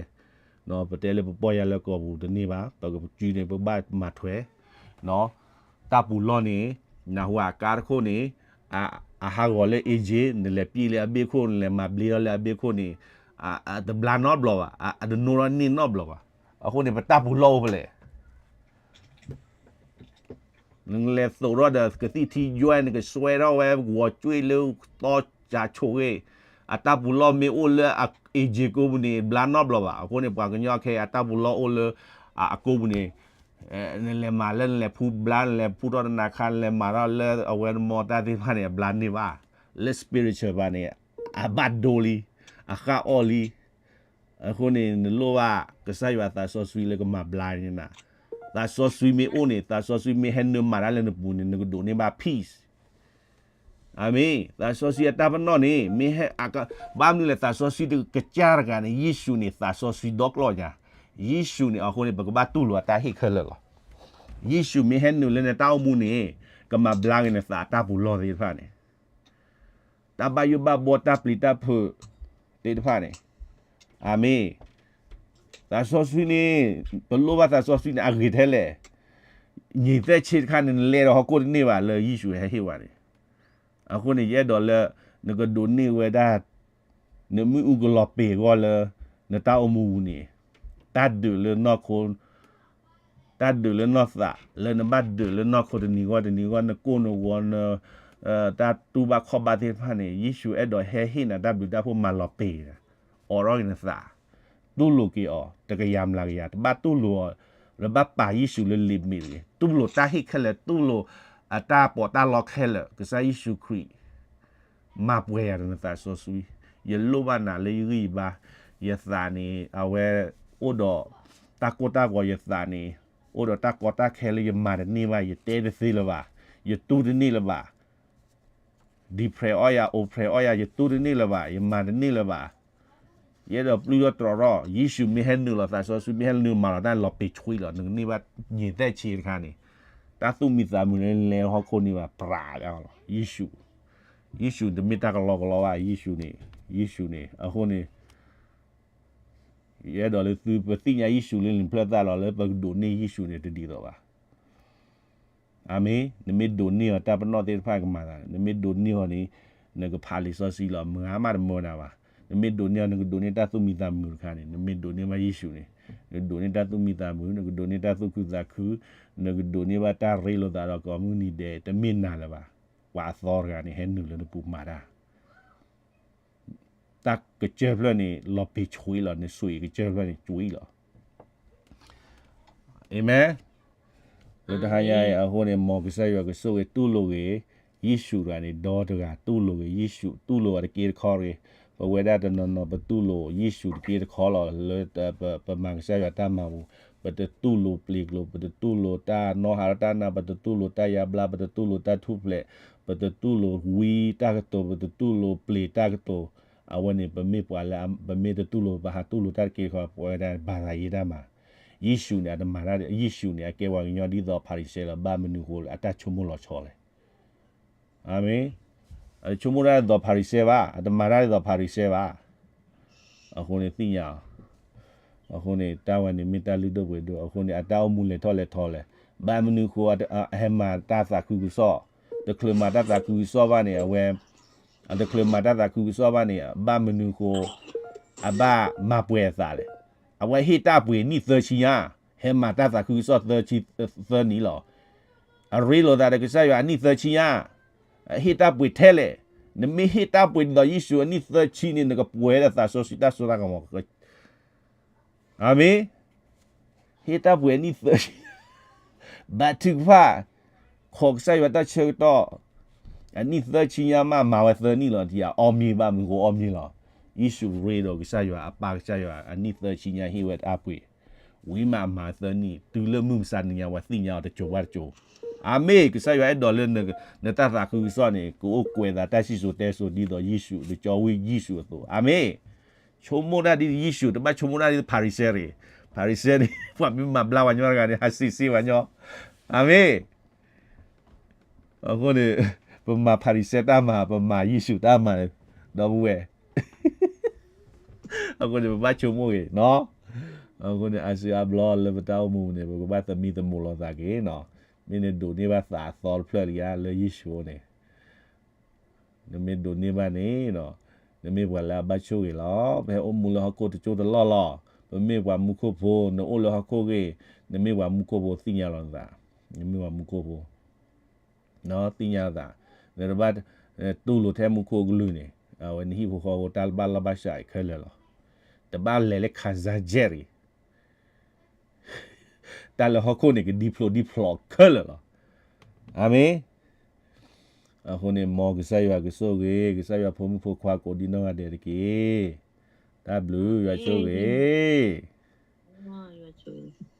ပတဲလၢပပီၢ်ယၢ်လၢကီၢ်ပူၤတန့ၢ်ဘၣ် ပကပစုန့ၣ် ပဘၣ်မၤထွဲ တၢ်ပူၤလီၢ်န့ၣ် နဟူအကါတခိၣ်န့ၣ် အဟးဂီၤလၢ agent နလဲၤပျံၤလၢအဘ့ၣ်ခိၣ် နလဲၤမၤဘျ့ထီၣ်လၢအဘ့ၣ်ခိၣ်န့ၣ် အတဘျါနီတဘျီဘၣ်, အတနိထီၣ်န့ၢ်နီတဘျီဘၣ်. အဃိန့ၣ် ပတၢ်ပူၤလီၢ်အိၣ်ဖဲလဲၣ် နလဲၤသိးထီၣ်ဒီးကသံၣ်ထံယွဲၢ် နကစွဲထီၣ်ဝဲ ဂီၤကွ့ၢ်လၢသီစးဆိၣ်ဂ့ၤ, အတၢ်ပူၤလီၢ်မ့ၢ်အိၣ်လၢ agent ကိးပူၤန့ၣ် ဘျါနီတဘျီဘၣ်. အဃိန့ၣ် ပှၤကညီခဲအံၤ အတၢ်ပူၤလီၢ်အိၣ်လၢအကိးပူၤန့ၣ် နလဲၤမၤလၢနလဲၤဖူဘျါ နလဲၤဖူထီၣ်တနၤခါ နလဲၤမၤထီၣ်လၢအဝဲနမီတၢ်သ့ၣ်တဖၣ်န့ၣ် အဘျါန့ၢ်ဘၣ်. လၢ spiritual ဘၣ်န့ၣ် အဘၣ်ဒိလံ, အဃၣ်အီၣ်လံ. အဃိန့ၣ် နလိၣ်ဘၣ်ကစၢ်ယွၤသးစီဆှံလၢကမၤဘျါန့ၢ်နၤ, သးစီဆှံမ့ၢ်အိၣ်န့ၣ် သးစီဆှံမ့ၢ်ဟဲနုာ်မၤတၢ်လၢနပူၤန့ၣ် နကဒိးန့ၢ်ဘၣ် peace. အၤမ့ၣ်. သးစီဆှံအတၢ်ပနီၣ်န့ၣ် မ့ၢ်ဟဲ ဘၣ်မနုၤလဲၣ် သးစီဆှံတကစၢ်တဂၤန့ၣ် ယ့ၣ်ၡူးန့ၣ် သးစီဆှံဒီကျီၢ်ညါ, ယ့ၣ်ၡူးန့ၣ် အဃိန့ၣ် ပကဘၣ်တူၢ်လိာ်အတၢ်ဟ့ၣ်ခဲလၢာ်လီၤ. ယ့ၣ်ၡူးမ့ၢ်ဟဲနုာ်လၢနတၢ်အိၣ်မူန့ၣ် ကမၤဘျါက့ၤနသးအတၢ်ပူၤလီၢ်သ့ၣ်တဖၣ်န့ၣ် တၢ်ဘၣ်ယိၣ်ဘၣ်ဘှီ တၢ်ပျံၤတၢ်ဖုးသ့ၣ်တဖၣ်န့ၣ်, အၤမ့ၣ်. သးစီဆှံန့ၣ် ပလိၣ်ဘၣ်သးစီဆှံန့ၣ် အဂ့ၤထဲလဲၣ်. ယံာ်သဲးဆံးတခါန့ၣ် နလဲၤဒီးဟီၣ်ခိၣ်တန့ၢ်ဘၣ်လၢယ့ၣ်ၡူးဟဲဟ့ၣ်ဝဲန့ၣ်, အဃိန့ၣ် ယအဲၣ်ဒိးလၢ နကဒိးန့ၢ်ဝဲဒၣ် နမ့ၣ်အူကလီၤပ့ၤအဂီၢ်လၢ နတၢ်အိၣ်မူပူၤန့ၣ်, တၢ်ဒုးလၢနီၢ်ခိ တၢ်ဒုးလၢနီၢ်သး လၢနဘၣ်ဒုးလၢနီၢ်ခိတနံၤဂီၢ်တနံၤဂီၢ် နကိၢ်နဂီၤ န တၢ်တူၢ်ဘၣ်ခီၣ်ဘၣ်သ့ၣ်တဖၣ်န့ၣ် ယ့ၣ်ၡူးအဲၣ်ဒိးဟဲဟ့ၣ်နၤတၢ်ဘျုးတၢ်ဖှိၣ် မၤလီၤပ့ၤနၤ, အိးထီၣ်က့ၤနသး, တူၢ်လိာ်က့ၤအီၤ တကယၤမျးကယၤ တဘၣ်တူၢ်လိာ်အီၤ, နဘၣ်ပာ်ယ့ၣ်ၡူးလၢလံာ်မ့ၢ်တဂ့ၤ, တူၢ်လိာ်တၢ်ဟ့ၣ်ခဲလၢာ် တူၢ်လိာ်အတၢ်ပီးတၢ်လီခဲလၢာ် ကစၢ်ယ့ၣ်ၡူးခရံာ် မၤပှဲၤယၤဒီးနသးစီဆှံ, ယလိၣ်ဘၣ်နၤလၢယဂံၢ်ယဘါ, ယသးန့ၣ် အဝဲအိၣ်ဒီးတၢ်ကိၢ်တၢ်ဂီၤ ယသးန့ၣ် အိၣ်ဒီးတၢ်ကီတၢ်ခဲလၢယမၤတန့ၢ်ဘၣ်, ယတဲတသ့လၢၤဘၣ်, ယတူၢ်တန့ၢ်လၢၤဘၣ်, depress အီၣ်ယၤ oppress အီၣ်ယၤ ယတူၢ်တန့ၢ်လၢၤဘၣ်, ယမၤတန့ၢ်လၢၤဘၣ်, ယအဲၣ်ဒိးပျုၢ်ထီၣ်တြီထီၣ်, ယ့ၣ်ၡူးမ့ၢ်ဟဲနုာ်လီၤ သးစီဆှံမ့ၢ်ဟဲနုာ်မၤလီၤတၢ်လီၤပ့ၤဆွံလီၤ နကန့ၢ်ဘၣ်ယံာ်သဲးဆံးတခါန့ၣ်, တၢ်သူၣ်မံသးမုာ်လၢနလဲၤဟီၣ်ခိၣ်န့ၣ်ဘၣ် ပြးလီၤ, ယ့ၣ်ၡူး, ယ့ၣ်ၡူးတမ့ၢ်တၢ်ကလီကလီဘၣ်, ယ့ၣ်ၡူးန့ၣ်, ယ့ၣ်ၡူးန့ၣ် အဃိန့ၣ် ယအဲၣ်ဒိးလၢသုပသ့ၣ်ညါယ့ၣ်ၡူးလၢနဖျၢၣ်သၣ်လီၤ လၢပကဒိးန့ၢ်ယ့ၣ်ၡူးန့ၣ်တဒ်သိးဘၣ်. အၤမ့ၣ်, နမ့ၢ်ဒိးန့ၢ်အီၤတၢ်ပနီၣ်သ့ၣ်တဖၣ်ကမၤသး, နမ့ၢ်ဒိးန့ၢ်အီၤန့ၣ် နကဖးလံာ်စီဆှံလီၤ မုၢ်ဂၤမးတမၢနၤဘၣ်, နမ့ၢ်ဒိးန့ၢ်အီၤ နကဒိးန့ၢ်တၢ်သူၣ်မံသးမုာ်တခါန့ၣ် နမ့ၢ်ဒိးန့ၢ်ဘၣ်ယ့ၣ်ၡူးန့ၣ်, နကဒိးန့ၢ်တၢ်သူၣ်မံသးမုာ်, နကဒိးန့ၢ်တၢ်သူၣ်ခုသးခု, နကဒိးန့ၢ်ဘၣ်တၢ်ရ့လိာ်သးဒီးကိးမုၢ်နံၤဒဲး တမ့ၢ်နၤလၢၤဘၣ်. ပှၤအသီတဂၤန့ၣ် ဟဲနုာ်လၢနပူၤမၤတၢ် တၢ်ကစၢၢ်ဖျၢၣ်န့ၣ် လီၤပ့ၤဆွံလီၤ, နဆွံကစၢၢ်ဖျၢၣ်န့ၣ်ဆွံလီၤ. အၤမ့ၣ်. လၢတဟါညါအံၤအဃိန့ၣ် မ်ကစၢ်ယွၤကဆိၣ်ဂ့ၤ တူၢ်လိာ်ဂ့ၤ ယ့ၣ်ၡူးတဂၤန့ၣ် ဒီတဂၤ တူၢ်လိာ်ဂ့ၤယ့ၣ်ၡူး, တူၢ်လိာ်အီၤတက့တခီတဂ့ၤ. ပဝဲဒၣ်တနီၤနီၤ ပတူၢ်လိာ်ယ့ၣ်ၡူးတက့တခီလီၤ. လၢပမၤကစၢ်ယွၤတၢ်မၤပူၤ, ပတတူၢ်လိာ်ပျ့ၤကျိၤ, ပတတူၢ်လိာ်တၢ်နီၢ်ဟးထီၣ်တၢ်နါ, ပတတူၢ်လိာ်တၢ်ယါဘျါ, ပတတူၢ်လိာ်တၢ်ထူၣ်ဖျဲး, ပတတူၢ်လိာ်ဝံတၢ်ကတိၤ, ပတတူၢ်လိာ်ပျ့ၤတၢ်ကတိၤ. အဝဲန့ၣ် ပမ့ၢ်ပှၤလၢ ပမ့ၢ်တတူၢ်လိာ် ပဟးတူၢ်လိာ်တၢ်တက့တခီ ပဝဲဒၣ်ဘၤသးယ့တၢ်မၤ. ယ့ၣ်ၡူးန့ၣ် အတမၤတၢ်, ယ့ၣ်ၡူးန့ၣ် အကဲပှၤကညီဒ်သိးဖၤရံၤၡဲလီၤ. ဘၣ်မနုၤဃိလၢအတၢ်ဆိကမိၣ်လီၤဆီလဲၣ်. အၤမ့ၣ်. အတဆိကမိၣ်တၢ်ဒ်သိးဖၤရံၤၡဲဘၣ်, အတမၤတၢ်ဒ်သိးဖၤရံၤၡဲဘၣ်. အဃိန့ၣ်သ့ၣ်ညါအီၤ. အဃိန့ၣ် တၢ်ဝဲန့ၣ်မ့ၢ်တၢ်လုၢ်ဒိၣ်ပှ့ၤဒိၣ်. အဃိန့ၣ် အတၢ်အိၣ်မူလဲၤထီၣ်လဲၤထီလဲၣ်. ဘၣ်မနုၤဃိ အဟဲမၤတၢ်သးခုကစီၣ်, တချုးမၤတၢ်သးခုကစီၣ်ဘၣ်န့ၣ် အဝဲ အတချုးမၤတၢ်သးခုကစီၣ်ဘၣ်န့ၣ် ဘၣ်မနုၤဃိ အဘၣ်မၤပှဲၤအသးလဲၣ်. အဝဲဟ့ၣ်တၢ်ပှ့ၤနံၣ်သၢဆံညါ, ဟဲမၤတၢ်သးခုကစီၣ်သၢဆံ, သၢနံၣ်လီၤ. အရ့လိာ်သးဒီးကစၢ်ယွၤအနံၣ်သၢဆံညါ, ဟ့ၣ်တၢ်ပှ့ၤထဲလဲၣ်. နမ့ၢ်ဟ့ၣ်တၢ်ပှ့ၤဒ်သိးယ့ၣ်ၡူးအနံၣ်သၢဆံန့ၣ် နကပှဲၤဒီးသးစီဆှံတၢ်စိတၢ်ကမီၤ. အၤမ့ၣ်. ဟ့ၣ်တၢ်ပှ့ၤအနံၣ်သၢဆံ, ဘါထုကဖၣ်, ခိးကစၢ်ယွၤတၢ်ဆၢကတီၢ်, အနံၣ်သၢဆံညါမး မၤဝဲသၢနံၣ်လီၤ. အီၣ်မ့ၤဘၣ်မနုၤဃိအီၣ်မ့ၤလီၤ. ယ့ၣ်ၡူးရ့ဒီးကစၢ်ယွၤအပၢ်ကစၢ်ယွၤ အနံၣ်သၢဆံညါဟ့ၣ်ဝဲတၢ်ပှ့ၤ, ဝံၤမးအမၤသၢနံၣ်, တုၤလၢမုၢ်မဆါတနံၤညါ ပှၤသ့ၣ်ညါအီၤတစိၤဘၣ်တစိၤ. အၤမ့ၣ်. ကစၢ်ယွၤအဲၣ်ဒိးလၢ နတၢ်သးခုကစီၣ်န့ၣ် ကအိၣ်ကွဲးသးတၢ်စံၣ်စိၤတဲစိၤဒ်သိးယ့ၣ်ၡူး, ဒီးကၠီဝံယ့ၣ်ၡူးအသိး. အၤမ့ၣ်. ဆိကမိၣ်တၢ်ဒ်ယ့ၣ်ၡူး, တဘၣ်ဆိကမိၣ်တၢ်ဒ်ဖၤရံၤၡဲတဂ့ၤ. ဖၤရံၤၡဲန့ၣ် ပှၤမ့ၢ်မၤဘျါပှၤညီတဂၤန့ၣ် ဟးစံးစ့ပှၤညီ. အၤမ့ၣ်. အဃိန့ၣ် ပမၤဖၤရံၤၡဲတၢ်မၤ, ပမၤယ့ၣ်ၡူးတၢ်မၤန့ၣ်, ဒီပုၢ်ဝဲၢ်. အဃိန့ၣ် ပဘၣ်ဆိကမိၣ်ဂ့ၤနီၤ. အဃိန့ၣ် အါစုအါဘျီလၢပတၢ်အိၣ်မူန့ၣ် ပကဘၣ်သမံသမိးလိာ်သးက့ၤနီၤ. မ့ၢ်နဒိးန့ၢ်ဘၣ်သးအသီတဖျၢၣ်တဂ့ၤ လၢယ့ၣ်ၡူးန့ၣ် နမ့ၢ်ဒိးန့ၢ်ဘၣ်န့ၣ်ဒီး နမ့ၢ်ပှၤလၢအဘၣ်ဆိၣ်ဂ့ၤလီၤ. ပဟဲအိၣ်မူလၢဟီၣ်ခိၣ်တစိၢ်တလီၢ်လီၤ. ပမ့ၢ်ပှၤမူခိၣ်ဖိ, နအိၣ်လၢဟီၣ်ခိၣ်ဂ့ၢ်, နမ့ၢ်ပှၤမူခိၣ်ဖိသ့ၣ်ညါလီၤနသး, နမ့ၢ်ပှၤမူခိၣ်ဖိ သ့ၣ်ညါသး, နတဘၣ်တူၢ်လိာ်ထဲမူခိၣ်ကလုၢ်န့ၣ်, အဝဲနဟံၣ်ဖိဃီဖိတၢ်ဘၣ်လီၢ်ဘၣ်စးအံၤခဲလၢာ်လီၤ. တဘၣ်လဲၤလၢ ခါစၢ်ကဲး အံၤ တၢ်လၢဟီၣ်ခိၣ်န့ၣ် ကဒံဖျိးဒံဖျိးခဲလၢာ်လီၤ. အၤမ့ၣ်. အဃိန့ၣ် မ်ကစၢ်ယွၤကဆိၣ်ဂ့ၤ, ကစၢ်ယွၤဖိမုၣ်ဖိခွါကိးဒံနီၢ်ဂၤဒဲးတက့ၢ်. တၢ်ဘျုးယွၤဆိၣ်ဂ့ၤ. ယွၤဆိၣ်ဂ့ၤ.